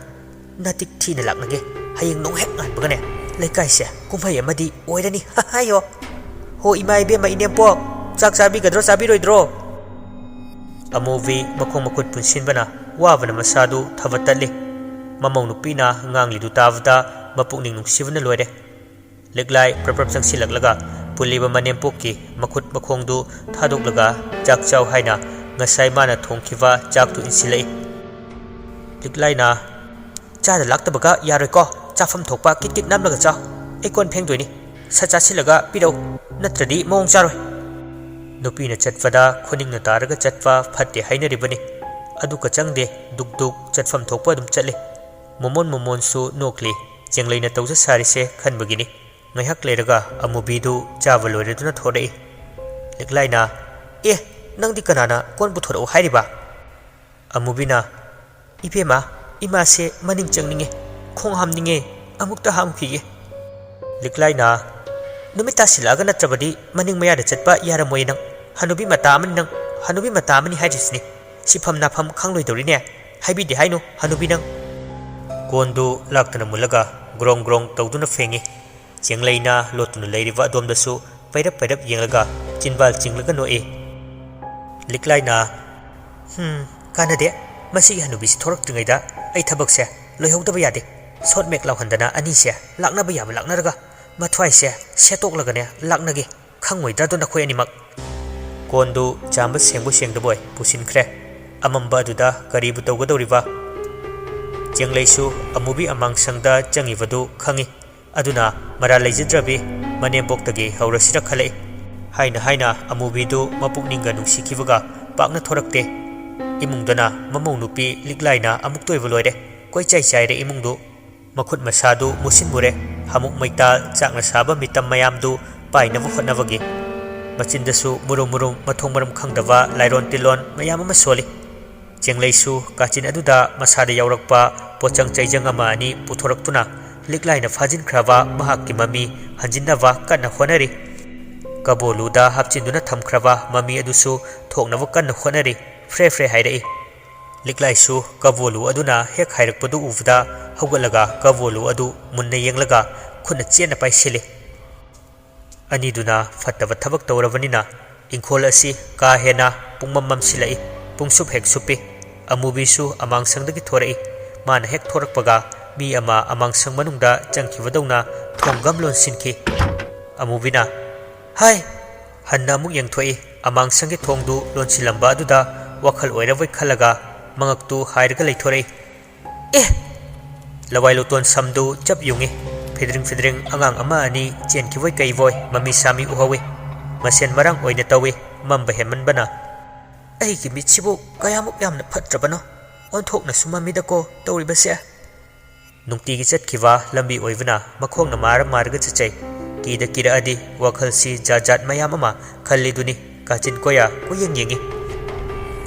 ꯅꯇꯤꯛ ꯊꯤꯅ ꯂꯥꯛꯅꯒꯦ꯫ ꯍꯌꯦꯡ ꯅꯣꯡ ꯍꯦꯛ ꯉꯥꯟꯕꯒꯅꯦ, ꯂꯩꯀꯥꯏꯁꯦ ꯀꯨꯝꯍꯩ ꯑꯃꯗꯤ ꯑꯣꯏꯔꯅꯤ, ꯍꯥꯏꯌꯣ꯫ ꯍꯣ ꯏꯃꯥ ꯏꯕꯦꯝꯃ ꯏꯅꯦꯝꯄꯣꯛ, ꯆꯥꯛ ꯆꯥꯕꯤꯒꯗ꯭ꯔꯣ ꯆꯥꯕꯤꯔꯣꯏꯗ꯭ꯔꯣ?" ꯑꯃꯨꯕꯤ ꯃꯈꯣꯡ ꯃꯈꯨꯠ ꯄꯨꯟꯁꯤꯟꯕꯅ ꯋꯥꯕꯅ ꯃꯁꯥꯗꯨ ꯊꯕ ꯇꯠꯂꯤ꯫ ꯃꯃꯧ ꯅꯨꯄꯤꯅ ꯉꯥꯡꯂꯤꯗꯨ ꯇꯥꯕꯗ ꯃꯄꯨꯛꯅꯤꯡ ꯅꯨꯡꯁꯤꯕꯅ ꯂꯣꯏꯔꯦ꯫ ꯂꯤꯛꯂꯥꯏ ꯄ꯭ꯔꯞ ꯄ꯭ꯔꯞ ꯆꯪꯁꯤꯜꯂꯛꯂꯒ ꯄꯨꯜꯂꯤꯕ ꯃꯅꯦꯝꯄꯣꯛꯀꯤ ꯃꯈꯨꯠ ꯃꯈꯣꯡꯗꯨ ꯊꯥꯗꯣꯛꯂꯒ ꯆꯥꯛ ꯆꯥꯎ ꯍꯥꯏꯅ ꯉꯁꯥꯏ ꯃꯥꯅ ꯊꯣꯡꯈꯤꯕ ꯆꯥꯛꯇꯨ ꯏꯟꯁꯤꯜꯂꯛꯏ꯫ ꯂꯤꯛꯂꯥꯏꯅ, ꯆꯥꯗ ꯂꯥꯛꯇꯕꯒ ꯌꯥꯔꯣꯏꯀꯣ꯫ ꯆꯥꯐꯝ ꯊꯣꯛꯄ ꯀꯤꯠ ꯀꯤꯠ ꯅꯝꯂꯒ ꯆꯥꯎ꯫ ꯑꯩ ꯀꯣꯟ ꯐꯦꯡꯗꯣꯏꯅꯤ꯫ ꯁꯠ ꯆꯥꯁꯤꯜꯂꯒ ꯄꯤꯔꯛꯎ, ꯅꯠꯇ꯭ꯔꯗꯤ ꯃꯑꯣꯡ ꯆꯥꯔꯣꯏ꯫" ꯅꯨꯄꯤꯅ ꯆꯠꯄꯗ ꯈꯨꯅꯤꯡꯅ ꯇꯥꯔꯒ ꯆꯠꯄ ꯐꯠꯇꯦ ꯍꯥꯏꯅꯔꯤꯕꯅꯤ꯫ ꯑꯗꯨꯒ ꯆꯪꯗꯦ, ꯗꯨꯛ ꯗꯨꯛ ꯆꯠꯐꯝ ꯊꯣꯛꯄ ꯑꯗꯨꯝ ꯆꯠꯂꯤ꯫ ꯃꯣꯃꯣꯟ ꯃꯣꯃꯣꯟꯁꯨ ꯅꯣꯛꯂꯤ꯫ ꯆꯦꯡꯂꯩꯅ ꯇꯧꯖ ꯁꯥꯔꯤꯁꯦ ꯈꯟꯕꯒꯤꯅꯤ꯫ ꯉꯥꯏꯍꯥꯛ ꯂꯩꯔꯒ ꯑꯃꯨꯕꯤꯗꯨ ꯆꯥꯕ ꯂꯣꯏꯔꯗꯨꯅ ꯊꯣꯔꯛꯏ꯫ ꯂꯤꯛꯂꯥꯏꯅ, "ꯑꯦ, ꯅꯪꯗꯤ ꯀꯅꯥꯅ ꯀꯣꯟ ꯄꯨꯊꯣꯔꯛꯎ ꯍꯥꯏꯔꯤꯕ?" ꯑꯃꯨꯕꯤꯅ, "ꯏꯕꯦꯝꯃ, ꯏꯃꯥꯁꯦ ꯃꯅꯤꯡ ꯆꯪꯅꯤꯡꯉꯦ, ꯈꯣꯡ ꯍꯥꯝꯅꯤꯡꯉꯦ, ꯑꯃꯨꯛꯇ ꯍꯥꯝꯈꯤꯒꯦ꯫" ꯂꯤꯛꯂꯥꯏꯅ, "ꯅꯨꯃꯤꯠ ꯇꯥꯁꯤꯜꯂꯛꯑꯒ ꯅꯠꯇ꯭ꯔꯕꯗꯤ ꯃꯅꯤꯡ ꯃꯌꯥꯗ ꯆꯠꯄ ꯌꯥꯔꯝꯃꯣꯏ ꯅꯪ꯫ ꯍꯅꯨꯕꯤ ꯃꯇꯥ ꯑꯃꯅꯤ ꯅꯪ, ꯍꯅꯨꯕꯤ ꯃꯇꯥ ꯑꯃꯅꯤ ꯍꯥꯏꯔꯤꯁꯤꯅꯦ꯫ ꯁꯤꯐꯝ ꯅꯥꯐꯝ ꯈꯪꯂꯣꯏꯗꯧꯔꯤꯅꯦ꯫ ꯍꯥꯏꯕꯤꯗꯦ ꯍꯥꯏꯅꯨ, ꯍꯅꯨꯕꯤ ꯅꯪ꯫" ꯀꯣꯟꯗꯨ ꯂꯥꯛꯇꯅ ꯃꯨꯜꯂꯒ ꯒ꯭ꯔꯣꯡ ꯒ꯭ꯔꯣꯡ ꯇꯧꯗꯨꯅ ꯐꯦꯡꯉꯤ꯫ ꯆꯦꯡꯂꯩꯅ ꯂꯣꯠꯇꯨꯅ ꯂꯩꯔꯤꯕ ꯑꯗꯣꯝꯗꯁꯨ ꯄꯩꯔꯞ ꯄꯩꯔꯞ ꯌꯦꯡꯂꯒ ꯆꯤꯟꯕꯥꯜ ꯆꯤꯡꯂꯒ ꯅꯣꯛꯏ꯫ ꯂꯤꯛꯂꯥꯏꯅ, "ꯍꯝ, ꯀꯥꯟꯅꯗꯦ꯫ ꯃꯁꯤꯒꯤ ꯍꯅꯨꯕꯤꯁꯤ ꯊꯣꯔꯛꯇ꯭ꯔꯤꯉꯩꯗ ꯑꯩ ꯊꯕꯛꯁꯦ ꯂꯣꯏꯍꯧꯗꯕ ꯌꯥꯗꯦ꯫ ꯁꯣꯠ ꯃꯦꯛ ꯂꯥꯎꯍꯟꯗꯅ ꯑꯅꯤꯁꯦ ꯂꯥꯛꯅꯕ ꯌꯥꯕ ꯂꯥꯛꯅꯔꯒ ꯃꯊ꯭ꯋꯥꯏꯁꯦ ꯁꯦꯠꯇꯣꯛꯂꯒꯅꯦ ꯂꯥꯛꯅꯒꯦ꯫ ꯈꯪꯉꯣꯏꯗ꯭ꯔꯥꯗꯣ ꯅꯈꯣꯏ ꯑꯅꯤꯃꯛ?" ꯀꯣꯟꯗꯨ ꯆꯥꯝꯕ ꯁꯦꯡꯕ ꯁꯦꯡꯗꯕꯣꯏ ꯄꯨꯁꯤꯟꯈ꯭ꯔꯦ꯫ ꯑꯃꯝꯕ ꯑꯗꯨꯗ ꯀꯔꯤꯕꯨ ꯇꯧꯒꯗꯧꯔꯤꯕ? ꯆꯦꯡꯂꯩꯁꯨ ꯑꯃꯨꯕꯤ ꯑꯃꯥꯡꯁꯪꯗ ꯆꯪꯉꯤꯕꯗꯨ ꯈꯪꯉꯤ꯫ ꯑꯗꯨꯅ ꯃꯔꯥꯜ ꯂꯩꯖꯗ꯭ꯔꯕꯤ ꯃꯅꯦꯝꯕꯣꯛꯇꯒꯤ ꯍꯧꯔꯁꯤꯔ ꯈꯜꯂꯛꯏ꯫ ꯍꯥꯏꯅ ꯍꯥꯏꯅ ꯑꯃꯨꯕꯤꯗꯨ ꯃꯄꯨꯛꯅꯤꯡꯒ ꯅꯨꯡꯁꯤꯈꯤꯕꯒ ꯄꯥꯛꯅ ꯊꯣꯔꯛꯇꯦ꯫ ꯏꯃꯨꯡꯗꯅ ꯃꯃꯧ ꯅꯨꯄꯤ ꯂꯤꯛꯂꯥꯏꯅ ꯑꯃꯨꯛꯇ ꯑꯣꯏꯕ ꯂꯣꯏꯔꯦ꯫ ꯀꯣꯏꯆꯥꯏ ꯆꯥꯏꯔꯦ ꯏꯃꯨꯡꯗꯨ꯫ ꯃꯈꯨꯠ ꯃꯁꯥꯗꯨ ꯃꯨꯁꯤꯟ ꯃꯨꯔꯦ꯫ ꯍꯥꯃꯨꯛ ꯃꯩꯇꯥꯜ ꯆꯥꯛꯅ ꯁꯥꯕ ꯃꯤꯇꯝ ꯃꯌꯥꯝꯗꯨ ꯄꯥꯏꯅꯕ ꯍꯣꯠꯅꯕꯒꯤ꯫ ꯃꯆꯤꯟꯗꯁꯨ ꯃꯨꯔꯨꯝ ꯃꯨꯔꯨꯝ ꯃꯊꯣꯡ ꯃꯔꯝ ꯈꯪꯗꯕ ꯂꯥꯏꯔꯣꯟ ꯇꯤꯜꯂꯣꯟ ꯃꯌꯥꯝ ꯑꯃ ꯁꯣꯜꯂꯤ꯫ ꯆꯦꯡꯂꯩꯁꯨ ꯀꯥꯆꯤꯟ ꯑꯗꯨꯗ ꯃꯁꯥꯗ ꯌꯥꯎꯔꯛꯄ ꯄꯣꯠꯆꯪ ꯆꯩꯖꯪ ꯑꯃ ꯑꯅꯤ ꯄꯨꯊꯣꯔꯛꯇꯨꯅ ꯂꯤꯛꯂꯥꯏꯅ ꯐꯥꯖꯤꯟꯈ꯭ꯔꯕ ꯃꯍꯥꯛꯀꯤ ꯃꯃꯤ ꯍꯟꯖꯤꯟꯅꯕ ꯀꯟꯅ ꯍꯣꯠꯅꯔꯤ꯫ ꯀꯕꯣꯂꯨꯗ ꯍꯥꯞꯆꯤꯟꯗꯨꯅ ꯊꯝꯈ꯭ꯔꯕ ꯃꯃꯤ ꯑꯗꯨꯁꯨ ꯊꯣꯛꯅꯕ ꯀꯟꯅ ꯍꯣꯠꯅꯔꯤ꯫ ꯐ꯭ꯔꯦ ꯐ꯭ꯔꯦ ꯍꯥꯏꯔꯛꯏ꯫ ꯂꯤꯛꯂꯥꯏꯁꯨ ꯀꯕꯣꯂꯨ ꯑꯗꯨꯅ ꯍꯦꯛ ꯍꯥꯏꯔꯛꯄꯗꯨ ꯎꯕꯗ ꯍꯧꯒꯠꯂꯒ ꯀꯕꯣꯂꯨ ꯑꯗꯨ ꯃꯨꯟꯅ ꯌꯦꯡꯂꯒ ꯈꯨꯠꯅ ꯆꯦꯠꯅ ꯄꯥꯏꯁꯤꯜꯂꯤ꯫ ꯑꯅꯤꯗꯨꯅ ꯐꯠꯇꯕ ꯊꯕꯛ ꯇꯧꯔꯕꯅꯤꯅ ꯏꯪꯈꯣꯜ ꯑꯁꯤ ꯀꯥ ꯍꯦꯟꯅ ꯄꯨꯡꯃꯝ ꯃꯝꯁꯤꯜꯂꯛꯏ꯫ ꯄꯨꯡꯁꯨꯞ ꯍꯦꯛ ꯁꯨꯞꯄꯤ꯫ ꯑꯃꯨꯕꯤꯁꯨ ꯑꯃꯥꯡꯁꯪꯗꯒꯤ ꯊꯣꯔꯛꯏ꯫ ꯃꯥꯅ ꯍꯦꯛ ꯊꯣꯔꯛꯄꯒ ꯃꯤ ꯑꯃ ꯑꯃꯥꯡꯁꯪ ꯃꯅꯨꯡꯗ ꯆꯪꯈꯤꯕꯗꯧꯅ ꯊꯣꯡ ꯒꯝ ꯂꯣꯟꯁꯤꯟꯈꯤ꯫ ꯑꯃꯨꯕꯤꯅ, "ꯍꯥꯏ!" ꯍꯟꯅ ꯑꯃꯨꯛ ꯌꯦꯡꯊꯣꯛꯏ꯫ ꯑꯃꯥꯡꯁꯪꯒꯤ ꯊꯣꯡꯗꯨ ꯂꯣꯟꯁꯤꯜꯂꯝꯕ ꯑꯗꯨꯗ ꯋꯥꯈꯜ ꯑꯣꯏꯔꯕꯣꯏ ꯈꯜꯂꯒ ꯃꯉꯛꯇꯨ ꯍꯥꯏꯔꯒ ꯂꯩꯊꯣꯔꯛꯏ꯫ "ꯑꯦ!" ꯂꯋꯥꯏ ꯂꯨꯇꯣꯟ ꯁꯝꯗꯨ ꯆꯞ ꯌꯨꯡꯏ꯫ ꯐꯤꯗ꯭ꯔꯤꯡ ꯐꯤꯗ꯭ꯔꯤꯡ ꯑꯉꯥꯡ ꯑꯃ ꯑꯅꯤ ꯆꯦꯟꯈꯤꯕꯣꯏ ꯀꯩꯕꯣꯏ ꯃꯃꯤ ꯁꯥꯃꯤ ꯎꯍꯧꯏ꯫ ꯃꯁꯦꯟ ꯃꯔꯥꯡ ꯑꯣꯏꯅ ꯇꯧꯏ, ꯃꯝꯕ ꯍꯦꯟꯃꯟꯕꯅ꯫ "ꯑꯩꯒꯤ ꯃꯤꯠꯁꯤꯕꯨ ꯀꯌꯥꯃꯨꯛ ꯌꯥꯝꯅ ꯐꯠꯇ꯭ꯔꯕꯅꯣ? ꯑꯣꯟꯊꯣꯛꯅꯁꯨ ꯃꯝꯃꯤꯗꯀꯣ ꯇꯧꯔꯤꯕꯁꯦ!" ꯅꯨꯡꯇꯤꯒꯤ ꯆꯠꯈꯤꯕ ꯂꯝꯕꯤ ꯑꯣꯏꯕꯅ ꯃꯈꯣꯡꯅ ꯃꯥꯔ ꯃꯥꯔꯒ ꯆꯠꯆꯩ꯫ ꯀꯤꯗ ꯀꯤꯔꯛꯑꯗꯤ ꯋꯥꯈꯜꯁꯤ ꯖꯥꯠ ꯖꯥꯠ ꯃꯌꯥꯝ ꯑꯃ ꯈꯜꯂꯤꯗꯨꯅꯤ꯫ ꯀꯥꯆꯤꯟ ꯀꯣꯌꯥ ꯀꯣꯏꯌꯦꯡ ꯌꯦꯡꯏ꯫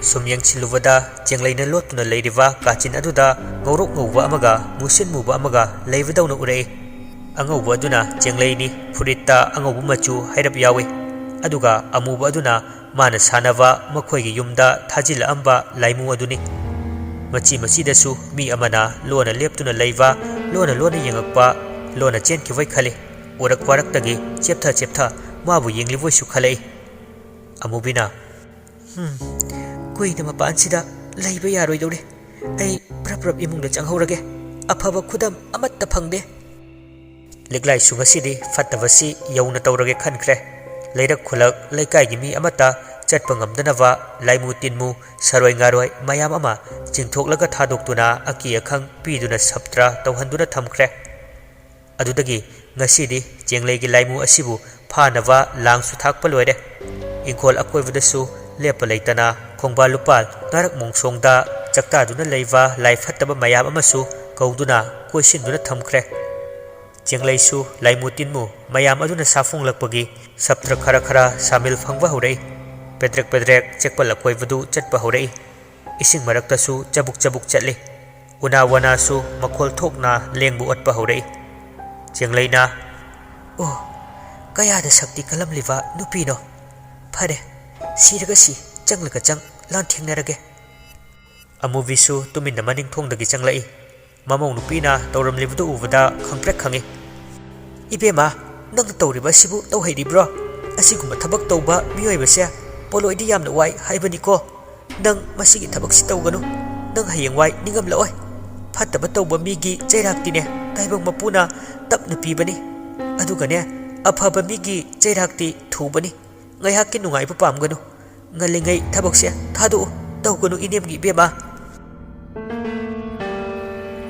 ꯁꯨꯝ ꯌꯦꯡꯁꯤꯜꯂꯨꯕꯗ ꯆꯦꯡꯂꯩꯅ ꯂꯣꯠꯇꯨꯅ ꯂꯩꯔꯤꯕ ꯀꯥꯆꯤꯟ ꯑꯗꯨꯗ ꯉꯧꯔꯣꯛ ꯉꯧꯕ ꯑꯃꯒ ꯃꯨꯁꯤꯟ ꯃꯨꯕ ꯑꯃꯒ ꯂꯩꯕꯗꯧꯅ ꯎꯔꯛꯏ꯫ ꯑꯉꯧꯕ ꯑꯗꯨꯅ ꯆꯦꯡꯂꯩꯅꯤ, ꯐꯨꯔꯤꯠꯇ ꯑꯉꯧꯕ ꯃꯆꯨ ꯍꯩꯔꯞ ꯌꯥꯎꯏ꯫ ꯑꯗꯨꯒ ꯑꯃꯨꯕ ꯑꯗꯨꯅ ꯃꯥꯅ ꯁꯥꯟꯅꯕ ꯃꯈꯣꯏꯒꯤ ꯌꯨꯝꯗ ꯊꯥꯖꯤꯜꯂꯛꯑꯝꯕ ꯂꯥꯏꯃꯨ ꯑꯗꯨꯅꯤ꯫ ꯃꯆꯤ ꯃꯆꯤꯗꯁꯨ ꯃꯤ ꯑꯃꯅ ꯂꯣꯟꯅ ꯂꯦꯞꯇꯨꯅ ꯂꯩꯕ, ꯂꯣꯟꯅ ꯂꯣꯟꯅ ꯌꯦꯡꯉꯛꯄ, ꯂꯣꯟꯅ ꯆꯦꯟꯈꯤꯕꯩ ꯈꯜꯂꯤ꯫ ꯎꯔꯛ ꯋꯥꯔꯛꯇꯒꯤ ꯆꯦꯞꯊ ꯆꯦꯞꯊ ꯃꯥꯕꯨ ꯌꯦꯡꯂꯤꯕꯣꯏꯁꯨ ꯈꯜꯂꯛꯏ꯫ ꯑꯃꯨꯕꯤꯅ, "ꯍꯝ, ꯀꯨꯏꯅ ꯃꯄꯥꯟꯁꯤꯗ ꯂꯩꯕ ꯌꯥꯔꯣꯏꯗꯧꯔꯦ꯫ ꯑꯩ ꯄ꯭ꯔꯞ ꯄ꯭ꯔꯞ ꯏꯃꯨꯡꯗ ꯆꯪꯍꯧꯔꯒꯦ꯫ ꯑꯐꯕ ꯈꯨꯗꯝ ꯑꯃꯠꯇ ꯐꯪꯗꯦ꯫" ꯂꯤꯛꯂꯥꯏꯁꯨ ꯉꯁꯤꯗꯤ ꯐꯠꯇꯕꯁꯤ ꯌꯧꯅ ꯇꯧꯔꯒꯦ ꯈꯟꯈ꯭ꯔꯦ꯫ ꯂꯩꯔꯛ ꯈꯨꯂꯛ ꯂꯩꯀꯥꯏꯒꯤ ꯃꯤ ꯑꯃꯠꯇ ꯆꯠꯄ ꯉꯝꯗꯅꯕ ꯂꯥꯏꯃꯨ ꯇꯤꯟꯃꯨ, ꯁꯔꯣꯏ ꯉꯥꯔꯣꯏ ꯃꯌꯥꯝ ꯑꯃ ꯆꯤꯡꯊꯣꯛꯂꯒ ꯊꯥꯗꯣꯛꯇꯨꯅ ꯑꯀꯤ ꯑꯈꯪ ꯄꯤꯗꯨꯅ ꯁꯞꯇ꯭ꯔ ꯇꯧꯍꯟꯗꯨꯅ ꯊꯝꯈ꯭ꯔꯦ꯫ ꯑꯗꯨꯗꯒꯤ ꯉꯁꯤꯗꯤ ꯆꯦꯡꯂꯩꯒꯤ ꯂꯥꯏꯃꯨ ꯑꯁꯤꯕꯨ ꯐꯥꯅꯕ ꯂꯥꯡꯁꯨ ꯊꯥꯛꯄ ꯂꯣꯏꯔꯦ꯫ ꯏꯪꯈꯣꯜ ꯑꯀꯣꯏꯕꯗꯁꯨ ꯂꯦꯞꯄ ꯂꯩꯇꯅ ꯈꯣꯡꯕꯥꯜ ꯂꯨꯄꯥꯜ ꯅꯥꯔꯛ ꯃꯣꯡꯁꯣꯡꯗ ꯆꯥꯛꯇꯥꯗꯨꯅ ꯂꯩꯕ ꯂꯥꯏ ꯐꯠꯇꯕ ꯃꯌꯥꯝ ꯑꯃꯁꯨ ꯀꯧꯗꯨꯅ ꯀꯣꯏꯁꯤꯟꯗꯨꯅ ꯊꯝꯈ꯭ꯔꯦ꯫ ꯆꯦꯡꯂꯩꯁꯨ ꯂꯥꯏꯃꯨ ꯇꯤꯟꯃꯨ ꯃꯌꯥꯝ ꯑꯗꯨꯅ ꯁꯥꯐꯣꯡꯂꯛꯄꯒꯤ ꯁꯞꯇ꯭ꯔ ꯈꯔ ꯈꯔ ꯁꯥꯃꯤꯜ ꯐꯪꯕ ꯍꯧꯔꯛꯏ꯫ ꯄꯦꯗ꯭ꯔꯦꯛ ꯄꯦꯗ꯭ꯔꯦꯛ ꯆꯦꯛꯄꯜ ꯑꯀꯣꯏꯕꯗꯨ ꯆꯠꯄ ꯍꯧꯔꯛꯏ꯫ ꯏꯁꯤꯡ ꯃꯔꯛꯇꯁꯨ ꯆꯕꯨꯛ ꯆꯕꯨꯛ ꯆꯠꯂꯤ꯫ ꯎꯅꯥ ꯋꯥꯅꯥꯁꯨ ꯃꯈꯣꯜ ꯊꯣꯛꯅ ꯂꯦꯡꯕ ꯑꯣꯠꯄ ꯍꯧꯔꯛꯏ꯫ ꯆꯦꯡꯂꯩꯅ, "ꯑꯣ, ꯀꯌꯥꯗ ꯁꯛꯇꯤ ꯀꯜꯂꯝꯂꯤꯕ ꯅꯨꯄꯤꯅꯣ! ꯐꯔꯦ, ꯁꯤꯔꯒ ꯁꯤ, ꯆꯪꯂꯒ ꯆꯪ, ꯂꯥꯟꯊꯦꯡꯅꯔꯒꯦ꯫" ꯑꯃꯨꯕꯤꯁꯨ ꯇꯨꯃꯤꯟꯅ ꯃꯅꯤꯡ ꯊꯣꯡꯗꯒꯤ ꯆꯪꯂꯛꯏ꯫ ꯃꯃꯧ ꯅꯨꯄꯤꯅ ꯇꯧꯔꯝꯂꯤꯕꯗꯨ ꯎꯕꯗ ꯈꯪꯄ꯭ꯔꯦꯛ ꯈꯪꯏ꯫ "ꯏꯕꯦꯝꯃ, ꯅꯪꯅ ꯇꯧꯔꯤꯕ ꯑꯁꯤꯕꯨ ꯇꯧꯍꯩꯔꯤꯕ꯭ꯔꯣ? ꯑꯁꯤꯒꯨꯝꯕ ꯊꯕꯛ ꯇꯧꯕ ꯃꯤꯑꯣꯏꯕꯁꯦ ꯄꯣꯂꯣꯏꯗꯤ ꯌꯥꯝꯅ ꯋꯥꯏ ꯍꯥꯏꯕꯅꯤꯀꯣ꯫ ꯅꯪ ꯃꯁꯤꯒꯤ ꯊꯕꯛꯁꯤ ꯇꯧꯒꯅꯨ꯫ ꯅꯪ ꯍꯌꯦꯡꯋꯥꯏ ꯅꯤꯡꯉꯝꯂꯛꯑꯣꯏ꯫ ꯐꯠꯇꯕ ꯇꯧꯕ ꯃꯤꯒꯤ ꯆꯩꯔꯥꯛꯇꯤꯅꯦ, ꯇꯥꯏꯕꯪ ꯃꯄꯨꯅ ꯇꯞꯅ ꯄꯤꯕꯅꯤ꯫ ꯑꯗꯨꯒꯅꯦ, ꯑꯐꯕ ꯃꯤꯒꯤ ꯆꯩꯔꯥꯛꯇꯤ ꯊꯨꯕꯅꯤ꯫ ꯉꯥꯏꯍꯥꯛꯀꯤ ꯅꯨꯡꯉꯥꯏꯕ ꯄꯥꯝꯒꯅꯨ꯫ ꯉꯜꯂꯤꯉꯩ ꯊꯕꯛꯁꯦ ꯊꯥꯗꯣꯛꯎ꯫ ꯇꯧꯒꯅꯨ ꯏꯅꯦꯝꯒꯤ ꯏꯕꯦꯝꯃ꯫"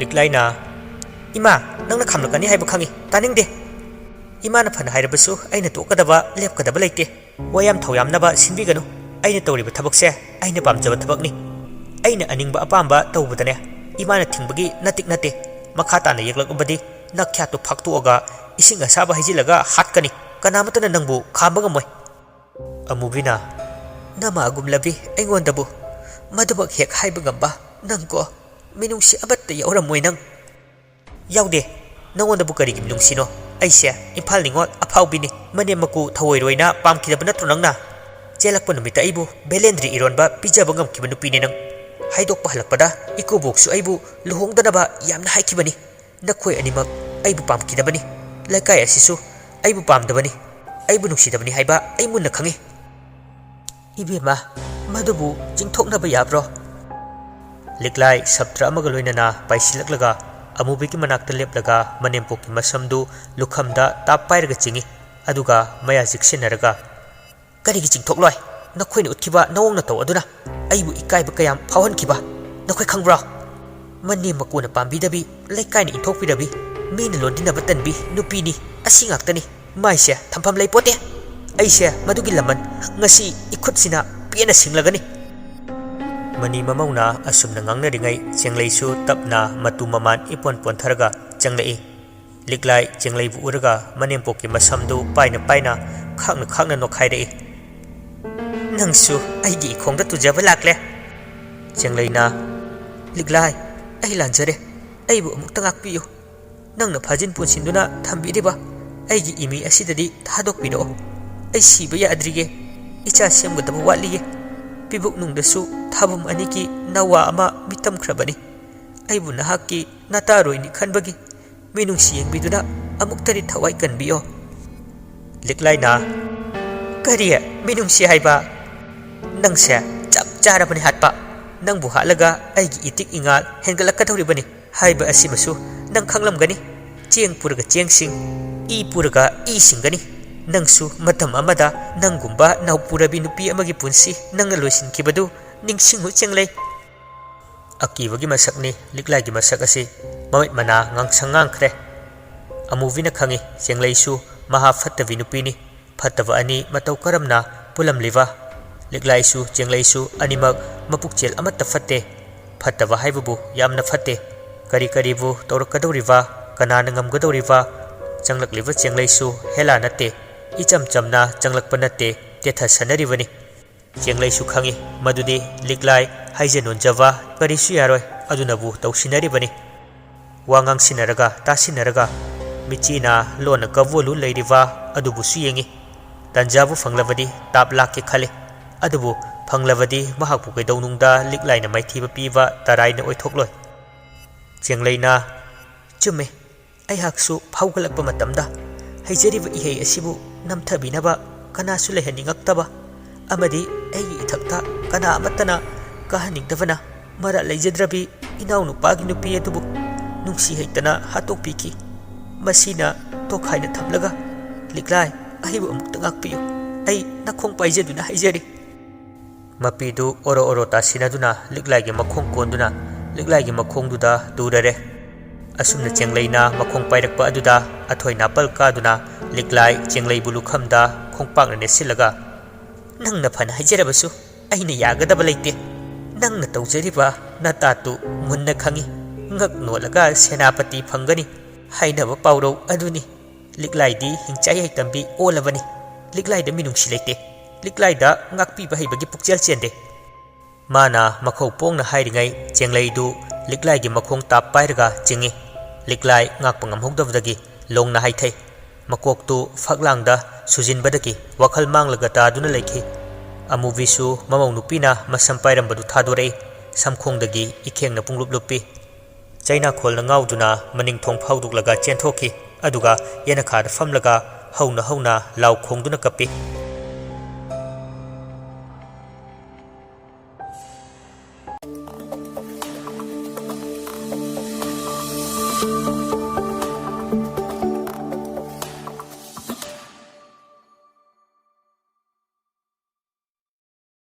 ꯂꯤꯛꯂꯥꯏꯅ, "ꯏꯃꯥ, ꯅꯪꯅ ꯈꯥꯝꯂꯛꯀꯅꯤ ꯍꯥꯏꯕ ꯈꯪꯏ, ꯇꯥꯅꯤꯡꯗꯦ꯫ ꯏꯃꯥꯅ ꯐꯅ ꯍꯥꯏꯔꯕꯁꯨ ꯑꯩꯅ ꯇꯣꯛꯀꯗꯕ, ꯂꯦꯞꯀꯗꯕ ꯂꯩꯇꯦ꯫ ꯋꯥ ꯌꯥꯝ ꯊꯧ ꯌꯥꯝꯅꯕ ꯁꯤꯟꯕꯤꯒꯅꯨ꯫ ꯑꯩꯅ ꯇꯧꯔꯤꯕ ꯊꯕꯛꯁꯦ ꯑꯩꯅ ꯄꯥꯝꯖꯕ ꯊꯕꯛꯅꯤ꯫ ꯑꯩꯅ ꯑꯅꯤꯡꯕ ꯑꯄꯥꯝꯕ ꯇꯧꯕꯗꯅꯦ, ꯏꯃꯥꯅ ꯊꯤꯡꯕꯒꯤ ꯅꯇꯤꯛ ꯅꯠꯇꯦ꯫ ꯃꯈꯥ ꯇꯥꯅ ꯌꯦꯛꯂꯛꯂꯕꯗꯤ ꯅꯈ꯭ꯌꯥꯠꯇꯨ ꯐꯥꯛꯇꯣꯛꯑꯒ ꯏꯁꯤꯡ ꯑꯁꯥꯕ ꯍꯩꯖꯤꯜꯂꯒ ꯍꯥꯠꯀꯅꯤ꯫ ꯀꯅꯥꯃꯠꯇꯅ ꯅꯪꯕꯨ ꯈꯥꯝꯕ ꯉꯝꯃꯣꯏ꯫" ꯑꯃꯨꯕꯤꯅ, "ꯅꯃꯥꯒꯨꯝꯂꯕꯤ ꯑꯩꯉꯣꯟꯗꯕꯨ ꯃꯗꯨꯃꯛ ꯍꯦꯛ ꯍꯥꯏꯕ ꯉꯝꯕ ꯅꯪꯀꯣ, ꯃꯤꯅꯨꯡꯁꯤ ꯑꯃꯠꯇ ꯌꯥꯎꯔꯝꯃꯣꯏ ꯅꯪ꯫" "ꯌꯥꯎꯗꯦ꯫ ꯅꯉꯣꯟꯗꯕꯨ ꯀꯔꯤꯒꯤ ꯃꯤꯅꯨꯡꯁꯤꯅꯣ? ꯑꯩꯁꯦ ꯏꯝꯐꯥꯜ ꯅꯤꯉꯣꯜ ꯑꯐꯥꯎꯕꯤꯅꯤ꯫ ꯃꯅꯦꯝ ꯃꯀꯨ ꯊꯑꯣꯏꯔꯣꯏꯅ ꯄꯥꯝꯈꯤꯗꯕ ꯅꯠꯇ꯭ꯔꯣ ꯅꯪꯅ? ꯆꯦꯜꯂꯛꯄ ꯅꯨꯃꯤꯠꯇ ꯑꯩꯕꯨ ꯕꯦꯂꯦꯟꯗ꯭ꯔꯤ ꯏꯔꯣꯟꯕ ꯄꯤꯖꯕ ꯉꯝꯈꯤꯕ ꯅꯨꯄꯤꯅꯤ ꯅꯪ꯫ ꯍꯥꯏꯗꯣꯛꯄ ꯍꯜꯂꯛꯄꯗ ꯏꯀꯨꯕꯣꯛꯁꯨ ꯑꯩꯕꯨ ꯂꯨꯍꯣꯡꯗꯅꯕ ꯌꯥꯝꯅ ꯍꯥꯏꯈꯤꯕꯅꯤ꯫ ꯅꯈꯣꯏ ꯑꯅꯤꯃꯛ ꯑꯩꯕꯨ ꯄꯥꯝꯈꯤꯗꯕꯅꯤ꯫ ꯂꯩꯀꯥꯏ ꯑꯁꯤꯁꯨ ꯑꯩꯕꯨ ꯄꯥꯝꯗꯕꯅꯤ꯫ ꯑꯩꯕꯨ ꯅꯨꯡꯁꯤꯗꯕꯅꯤ ꯍꯥꯏꯕ ꯑꯩ ꯃꯨꯟꯅ ꯈꯪꯏ꯫" "ꯏꯕꯦꯝꯃ, ꯃꯗꯨꯕꯨ ꯆꯤꯡꯊꯣꯛꯅꯕ ꯌꯥꯕ꯭ꯔꯣ?" ꯂꯤꯛꯂꯥꯏ ꯁꯞꯇ꯭ꯔ ꯑꯃꯒ ꯂꯣꯏꯅꯅ ꯄꯥꯏꯁꯤꯜꯂꯛꯂꯒ ꯑꯃꯨꯕꯤꯒꯤ ꯃꯅꯥꯛꯇ ꯂꯦꯞꯂꯒ ꯃꯅꯦꯝꯄꯣꯛꯀꯤ ꯃꯁꯝꯗꯨ ꯂꯨꯈꯝꯗ ꯇꯥꯞ ꯄꯥꯏꯔꯒ ꯆꯤꯡꯏ꯫ ꯑꯗꯨꯒ ꯃꯌꯥ ꯆꯤꯛꯁꯤꯟꯅꯔꯒ, "ꯀꯔꯤꯒꯤ ꯆꯤꯡꯊꯣꯛꯂꯣꯏ? ꯅꯈꯣꯏꯅ ꯎꯠꯈꯤꯕ ꯅꯑꯣꯡ ꯅꯇꯧ ꯑꯗꯨꯅ ꯑꯩꯕꯨ ꯏꯀꯥꯏꯕ ꯀꯌꯥꯝ ꯐꯥꯎꯍꯟꯈꯤꯕ ꯅꯈꯣꯏ ꯈꯪꯕ꯭ꯔꯣ? ꯃꯅꯦꯝ ꯃꯀꯨꯅ ꯄꯥꯝꯕꯤꯗꯕꯤ, ꯂꯩꯀꯥꯏꯅ ꯏꯟꯊꯣꯛꯄꯤꯔꯕꯤ, ꯃꯤꯅ ꯂꯣꯟꯗꯤꯟꯅꯕ ꯇꯟꯕꯤ ꯅꯨꯄꯤꯅꯤ꯫ ꯑꯁꯤ ꯉꯥꯛꯇꯅꯤ꯫ ꯃꯥꯏꯁꯦ ꯊꯝꯐꯝ ꯂꯩꯄꯣꯠꯇꯦ꯫ ꯑꯩꯁꯦ ꯃꯗꯨꯒꯤ ꯂꯃꯟ ꯉꯁꯤ ꯏꯈꯨꯠꯁꯤꯅ ꯄꯦꯟꯅ ꯁꯤꯡꯂꯒꯅꯤ꯫" ꯃꯅꯤ ꯃꯃꯧꯅ ꯑꯁꯨꯝꯅ ꯉꯥꯡꯅꯔꯤꯉꯩ ꯆꯦꯡꯂꯩꯁꯨ ꯇꯞꯅ ꯃꯇꯨ ꯃꯃꯥꯟ ꯏꯄꯣꯟ ꯄꯣꯟꯊꯔꯒ ꯆꯪꯂꯛꯏ꯫ ꯂꯤꯛꯂꯥꯏ ꯆꯦꯡꯂꯩꯕꯨ ꯎꯔꯒ ꯃꯅꯦꯝꯄꯣꯛꯀꯤ ꯃꯁꯝꯗꯨ ꯄꯥꯏꯅ ꯄꯥꯏꯅ ꯈꯥꯛꯅ ꯈꯥꯛꯅ ꯅꯣꯛꯈꯥꯏꯔꯛꯏ꯫ "ꯅꯪꯁꯨ ꯑꯩꯒꯤ ꯏꯈꯣꯡꯗ ꯇꯨꯖꯕ ꯂꯥꯛꯂꯦ꯫" ꯆꯦꯡꯂꯩꯅ, "ꯂꯤꯛꯂꯥꯏ, ꯑꯩ ꯂꯥꯟꯖꯔꯦ꯫ ꯑꯩꯕꯨ ꯑꯃꯨꯛꯇ ꯉꯥꯛꯄꯤꯌꯨ꯫ ꯅꯪꯅ ꯐꯥꯖꯤꯟ ꯄꯨꯟꯁꯤꯟꯗꯨꯅ ꯊꯝꯕꯤꯔꯤꯕ ꯑꯩꯒꯤ ꯏꯃꯤ ꯑꯁꯤꯗꯗꯤ ꯊꯥꯗꯣꯛꯄꯤꯔꯛꯑꯣ꯫ ꯑꯩ ꯁꯤꯕ ꯌꯥꯗ꯭ꯔꯤꯌꯦ꯫ ꯏꯆꯥ ꯁꯦꯝꯒꯗꯕ ꯋꯥꯠꯂꯤꯌꯦ꯫ ꯄꯤꯕꯨꯛꯅꯨꯡꯗꯁꯨ ꯊꯥꯕꯨꯝ ꯑꯅꯤꯒꯤ ꯅꯋꯥ ꯑꯃ ꯃꯤꯇꯝꯈ꯭ꯔꯕꯅꯤ꯫ ꯑꯩꯕꯨ ꯅꯍꯥꯛꯀꯤ ꯅꯇꯥꯔꯣꯏꯅꯤ ꯈꯟꯕꯒꯤ ꯃꯤꯅꯨꯡꯁꯤ ꯌꯦꯡꯕꯤꯗꯨꯅ ꯑꯃꯨꯛꯇꯗꯤ ꯊꯋꯥꯏ ꯀꯟꯕꯤꯌꯣ꯫" ꯂꯤꯛꯂꯥꯏꯅ, "ꯀꯔꯤ ꯃꯤꯅꯨꯡꯁꯤ ꯍꯥꯏꯕ? ꯅꯪꯁꯦ ꯆꯞ ꯆꯥꯔꯕꯅꯤ ꯍꯥꯠꯄ꯫ ꯅꯪꯕꯨ ꯍꯥꯠꯂꯒ ꯑꯩꯒꯤ ꯏꯇꯤꯛ ꯏꯉꯥꯜ ꯍꯦꯟꯒꯠꯂꯛꯀꯗꯧꯔꯤꯕꯅꯤ ꯍꯥꯏꯕ ꯑꯁꯤꯃꯁꯨ ꯅꯪ ꯈꯪꯂꯝꯒꯅꯤ꯫ ꯆꯦꯡ ꯄꯨꯔꯒ ꯆꯦꯡ ꯁꯤꯡ, ꯏ ꯄꯨꯔꯒ ꯏ ꯁꯤꯡꯒꯅꯤ꯫ ꯅꯪꯁꯨ ꯃꯇꯝ ꯑꯃꯗ ꯅꯪꯒꯨꯝꯕ ꯅꯥꯎꯄꯨꯔꯕꯤ ꯅꯨꯄꯤ ꯑꯃꯒꯤ ꯄꯨꯟꯁꯤ ꯅꯪꯅ ꯂꯣꯏꯁꯤꯟꯈꯤꯕꯗꯨ ꯅꯤꯡꯁꯤꯡꯉꯨ ꯆꯦꯡꯂꯩ꯫" ꯑꯀꯤꯕꯒꯤ ꯃꯁꯛꯅꯤ ꯂꯤꯛꯂꯥꯏꯒꯤ ꯃꯁꯛ ꯑꯁꯤ꯫ ꯃꯃꯤꯠ ꯃꯅꯥ ꯉꯥꯡꯁꯪ ꯉꯥꯡꯈ꯭ꯔꯦ꯫ ꯑꯃꯨꯕꯤꯅ ꯈꯪꯏ, ꯆꯦꯡꯂꯩꯁꯨ ꯃꯍꯥ ꯐꯠꯇꯕꯤ ꯅꯨꯄꯤꯅꯤ꯫ ꯐꯠꯇꯕ ꯑꯅꯤ ꯃꯇꯧ ꯀꯔꯝꯅ ꯄꯨꯜꯂꯝꯂꯤꯕ? ꯂꯤꯛꯂꯥꯏꯁꯨ ꯆꯦꯡꯂꯩꯁꯨ ꯑꯅꯤꯃꯛ ꯃꯄꯨꯛꯆꯦꯜ ꯑꯃꯠꯇ ꯐꯠꯇꯦ꯫ ꯐꯠꯇꯕ ꯍꯥꯏꯕꯕꯨ ꯌꯥꯝꯅ ꯐꯠꯇꯦ꯫ ꯀꯔꯤ ꯀꯔꯤꯕꯨ ꯇꯧꯔꯛꯀꯗꯧꯔꯤꯕ? ꯀꯅꯥꯅ ꯉꯝꯒꯗꯧꯔꯤꯕ? ꯆꯪꯂꯛꯂꯤꯕ ꯆꯦꯡꯂꯩꯁꯨ ꯍꯦꯂꯥ ꯅꯠꯇꯦ꯫ ꯏꯆꯝ ꯆꯝꯅ ꯆꯪꯂꯛꯄ ꯅꯠꯇꯦ, ꯇꯦꯊꯁꯟꯅꯔꯤꯕꯅꯤ꯫ ꯆꯦꯡꯂꯩꯁꯨ ꯈꯪꯏ ꯃꯗꯨꯗꯤ ꯂꯤꯛꯂꯥꯏ ꯍꯥꯏꯖ ꯅꯣꯟꯖꯕ ꯀꯔꯤꯁꯨ ꯌꯥꯔꯣꯏ, ꯑꯗꯨꯅꯕꯨ ꯇꯧꯁꯤꯟꯅꯔꯤꯕꯅꯤ꯫ ꯋꯥ ꯉꯥꯡꯁꯤꯟꯅꯔꯒ ꯇꯥꯁꯤꯟꯅꯔꯒ ꯃꯤꯠꯆꯤꯅ ꯂꯣꯟꯅ ꯀꯕꯣꯂꯨ ꯂꯩꯔꯤꯕ ꯑꯗꯨꯕꯨꯁꯨ ꯌꯦꯡꯏ꯫ ꯇꯟꯖꯥꯕꯨ ꯐꯪꯂꯕꯗꯤ ꯇꯥꯞ ꯂꯥꯛꯀꯦ ꯈꯜꯂꯤ꯫ ꯑꯗꯨꯕꯨ ꯐꯪꯂꯕꯗꯤ ꯃꯍꯥꯛꯄꯨ ꯀꯩꯗꯧꯅꯨꯡꯗ ꯂꯤꯛꯂꯥꯏꯅ ꯃꯥꯏꯊꯤꯕ ꯄꯤꯕ ꯇꯔꯥꯏꯅ ꯑꯣꯏꯊꯣꯛꯂꯣꯏ꯫ ꯆꯦꯡꯂꯩꯅ, "ꯆꯨꯝꯃꯦ, ꯑꯩꯍꯥꯛꯁꯨ ꯐꯥꯎꯒꯠꯂꯛꯄ ꯃꯇꯝꯗ ꯍꯩꯖꯔꯤꯕ ꯏꯍꯩ ꯑꯁꯤꯕꯨ ꯅꯝꯊꯕꯤꯅꯕ ꯀꯅꯥꯁꯨ ꯂꯩꯍꯟꯅꯤꯡꯉꯛꯇꯕ ꯑꯃꯗꯤ ꯑꯩꯒꯤ ꯏꯊꯛꯇ ꯀꯅꯥ ꯑꯃꯠꯇꯅ ꯀꯥꯍꯟꯅꯤꯡꯗꯕꯅ ꯃꯔꯥꯜ ꯂꯩꯖꯗ꯭ꯔꯕꯤ ꯏꯅꯥꯎꯅꯨꯄꯥꯒꯤ ꯅꯨꯄꯤ ꯑꯗꯨꯕꯨ ꯅꯨꯡꯁꯤ ꯍꯩꯇꯅ ꯍꯥꯠꯇꯣꯛꯄꯤꯈꯤ꯫ ꯃꯁꯤꯅ ꯇꯣꯈꯥꯏꯅ ꯊꯝꯂꯒ, ꯂꯤꯛꯂꯥꯏ, ꯑꯩꯕꯨ ꯑꯃꯨꯛꯇ ꯉꯥꯛꯄꯤꯌꯨ꯫ ꯑꯩ ꯅꯈꯣꯡ ꯄꯥꯏꯖꯗꯨꯅ ꯍꯥꯏꯖꯔꯤ꯫" ꯃꯄꯤꯗꯨ ꯑꯣꯔꯣ ꯑꯣꯔꯣ ꯇꯥꯁꯤꯟꯅꯗꯨꯅ ꯂꯤꯛꯂꯥꯏꯒꯤ ꯃꯈꯣꯡ ꯀꯣꯟꯗꯨꯅ ꯂꯤꯛꯂꯥꯏꯒꯤ ꯃꯈꯣꯡꯗꯨꯗ ꯇꯨꯔꯔꯦ꯫ ꯑꯁꯨꯝꯅ ꯆꯦꯡꯂꯩꯅ ꯃꯈꯣꯡ ꯄꯥꯏꯔꯛꯄ ꯑꯗꯨꯗ ꯑꯊꯣꯏ ꯅꯥꯄꯜ ꯀꯥꯗꯨꯅ ꯂꯤꯛꯂꯥꯏ ꯆꯦꯡꯂꯩꯕꯨ ꯂꯨꯈꯝꯗ ꯈꯣꯡꯄꯥꯛꯅ ꯅꯦꯠꯁꯤꯜꯂꯒ, "ꯅꯪꯅ ꯐꯅ ꯍꯥꯏꯖꯔꯕꯁꯨ ꯑꯩꯅ ꯌꯥꯒꯗꯕ ꯂꯩꯇꯦ꯫ ꯅꯪꯅ ꯇꯧꯖꯔꯤꯕ ꯅꯇꯥꯠꯇꯨ ꯃꯨꯟꯅ ꯈꯪꯏ꯫ ꯉꯛ ꯅꯣꯜꯂꯒ ꯁꯦꯅꯥꯄꯇꯤ ꯐꯪꯒꯅꯤ ꯍꯥꯏꯅꯕ ꯄꯥꯎꯔꯧ ꯑꯗꯨꯅꯤ꯫ ꯂꯤꯛꯂꯥꯏꯗꯤ ꯍꯤꯡꯆꯥꯏ ꯍꯩꯇꯝꯕꯤ ꯑꯣꯜꯂꯕꯅꯤ꯫ ꯂꯤꯛꯂꯥꯏꯗ ꯃꯤꯅꯨꯡꯁꯤ ꯂꯩꯇꯦ꯫ ꯂꯤꯛꯂꯥꯏꯗ ꯉꯥꯛꯄꯤꯕ ꯍꯩꯕꯒꯤ ꯄꯨꯛꯆꯦꯜ ꯆꯦꯟꯗꯦ꯫" ꯃꯥꯅ ꯃꯈꯧ ꯄꯣꯡꯅ ꯍꯥꯏꯔꯤꯉꯩ ꯆꯦꯡꯂꯩꯗꯨ ꯂꯤꯛꯂꯥꯏꯒꯤ ꯃꯈꯣꯡ ꯇꯥꯞ ꯄꯥꯏꯔꯒ ꯆꯤꯡꯏ꯫ ꯂꯤꯛꯂꯥꯏ ꯉꯥꯛꯄ ꯉꯝꯍꯧꯗꯕꯗꯒꯤ ꯂꯣꯡꯅ ꯍꯥꯏꯊꯩ꯫ ꯃꯀꯣꯛꯇꯨ ꯐꯛꯂꯥꯡꯗ ꯁꯨꯖꯤꯟꯕꯗꯒꯤ ꯋꯥꯈꯜ ꯃꯥꯡꯂꯒ ꯇꯥꯗꯨꯅ ꯂꯩꯈꯤ꯫ ꯑꯃꯨꯕꯤꯁꯨ ꯃꯃꯧ ꯅꯨꯄꯤꯅ ꯃꯁꯝ ꯄꯥꯏꯔꯝꯕꯗꯨ ꯊꯥꯗꯣꯔꯛꯏ꯫ ꯁꯝꯈꯣꯡꯗꯒꯤ ꯏꯈꯦꯡꯅ ꯄꯨꯡꯂꯨꯞ ꯂꯨꯞꯄꯤ꯫ ꯆꯩꯅꯥꯈꯣꯜꯅ ꯉꯥꯎꯗꯨꯅ ꯃꯅꯤꯡ ꯊꯣꯡ ꯐꯥꯎꯗꯣꯛꯂꯒ ꯆꯦꯟꯊꯣꯛꯈꯤ꯫ ꯑꯗꯨꯒ ꯌꯦꯅꯈꯥꯗ ꯐꯝꯂꯒ ꯍꯧꯅ ꯍꯧꯅ ꯂꯥꯎ ꯈꯣꯡꯗꯨꯅ ꯀꯞꯄꯤ꯫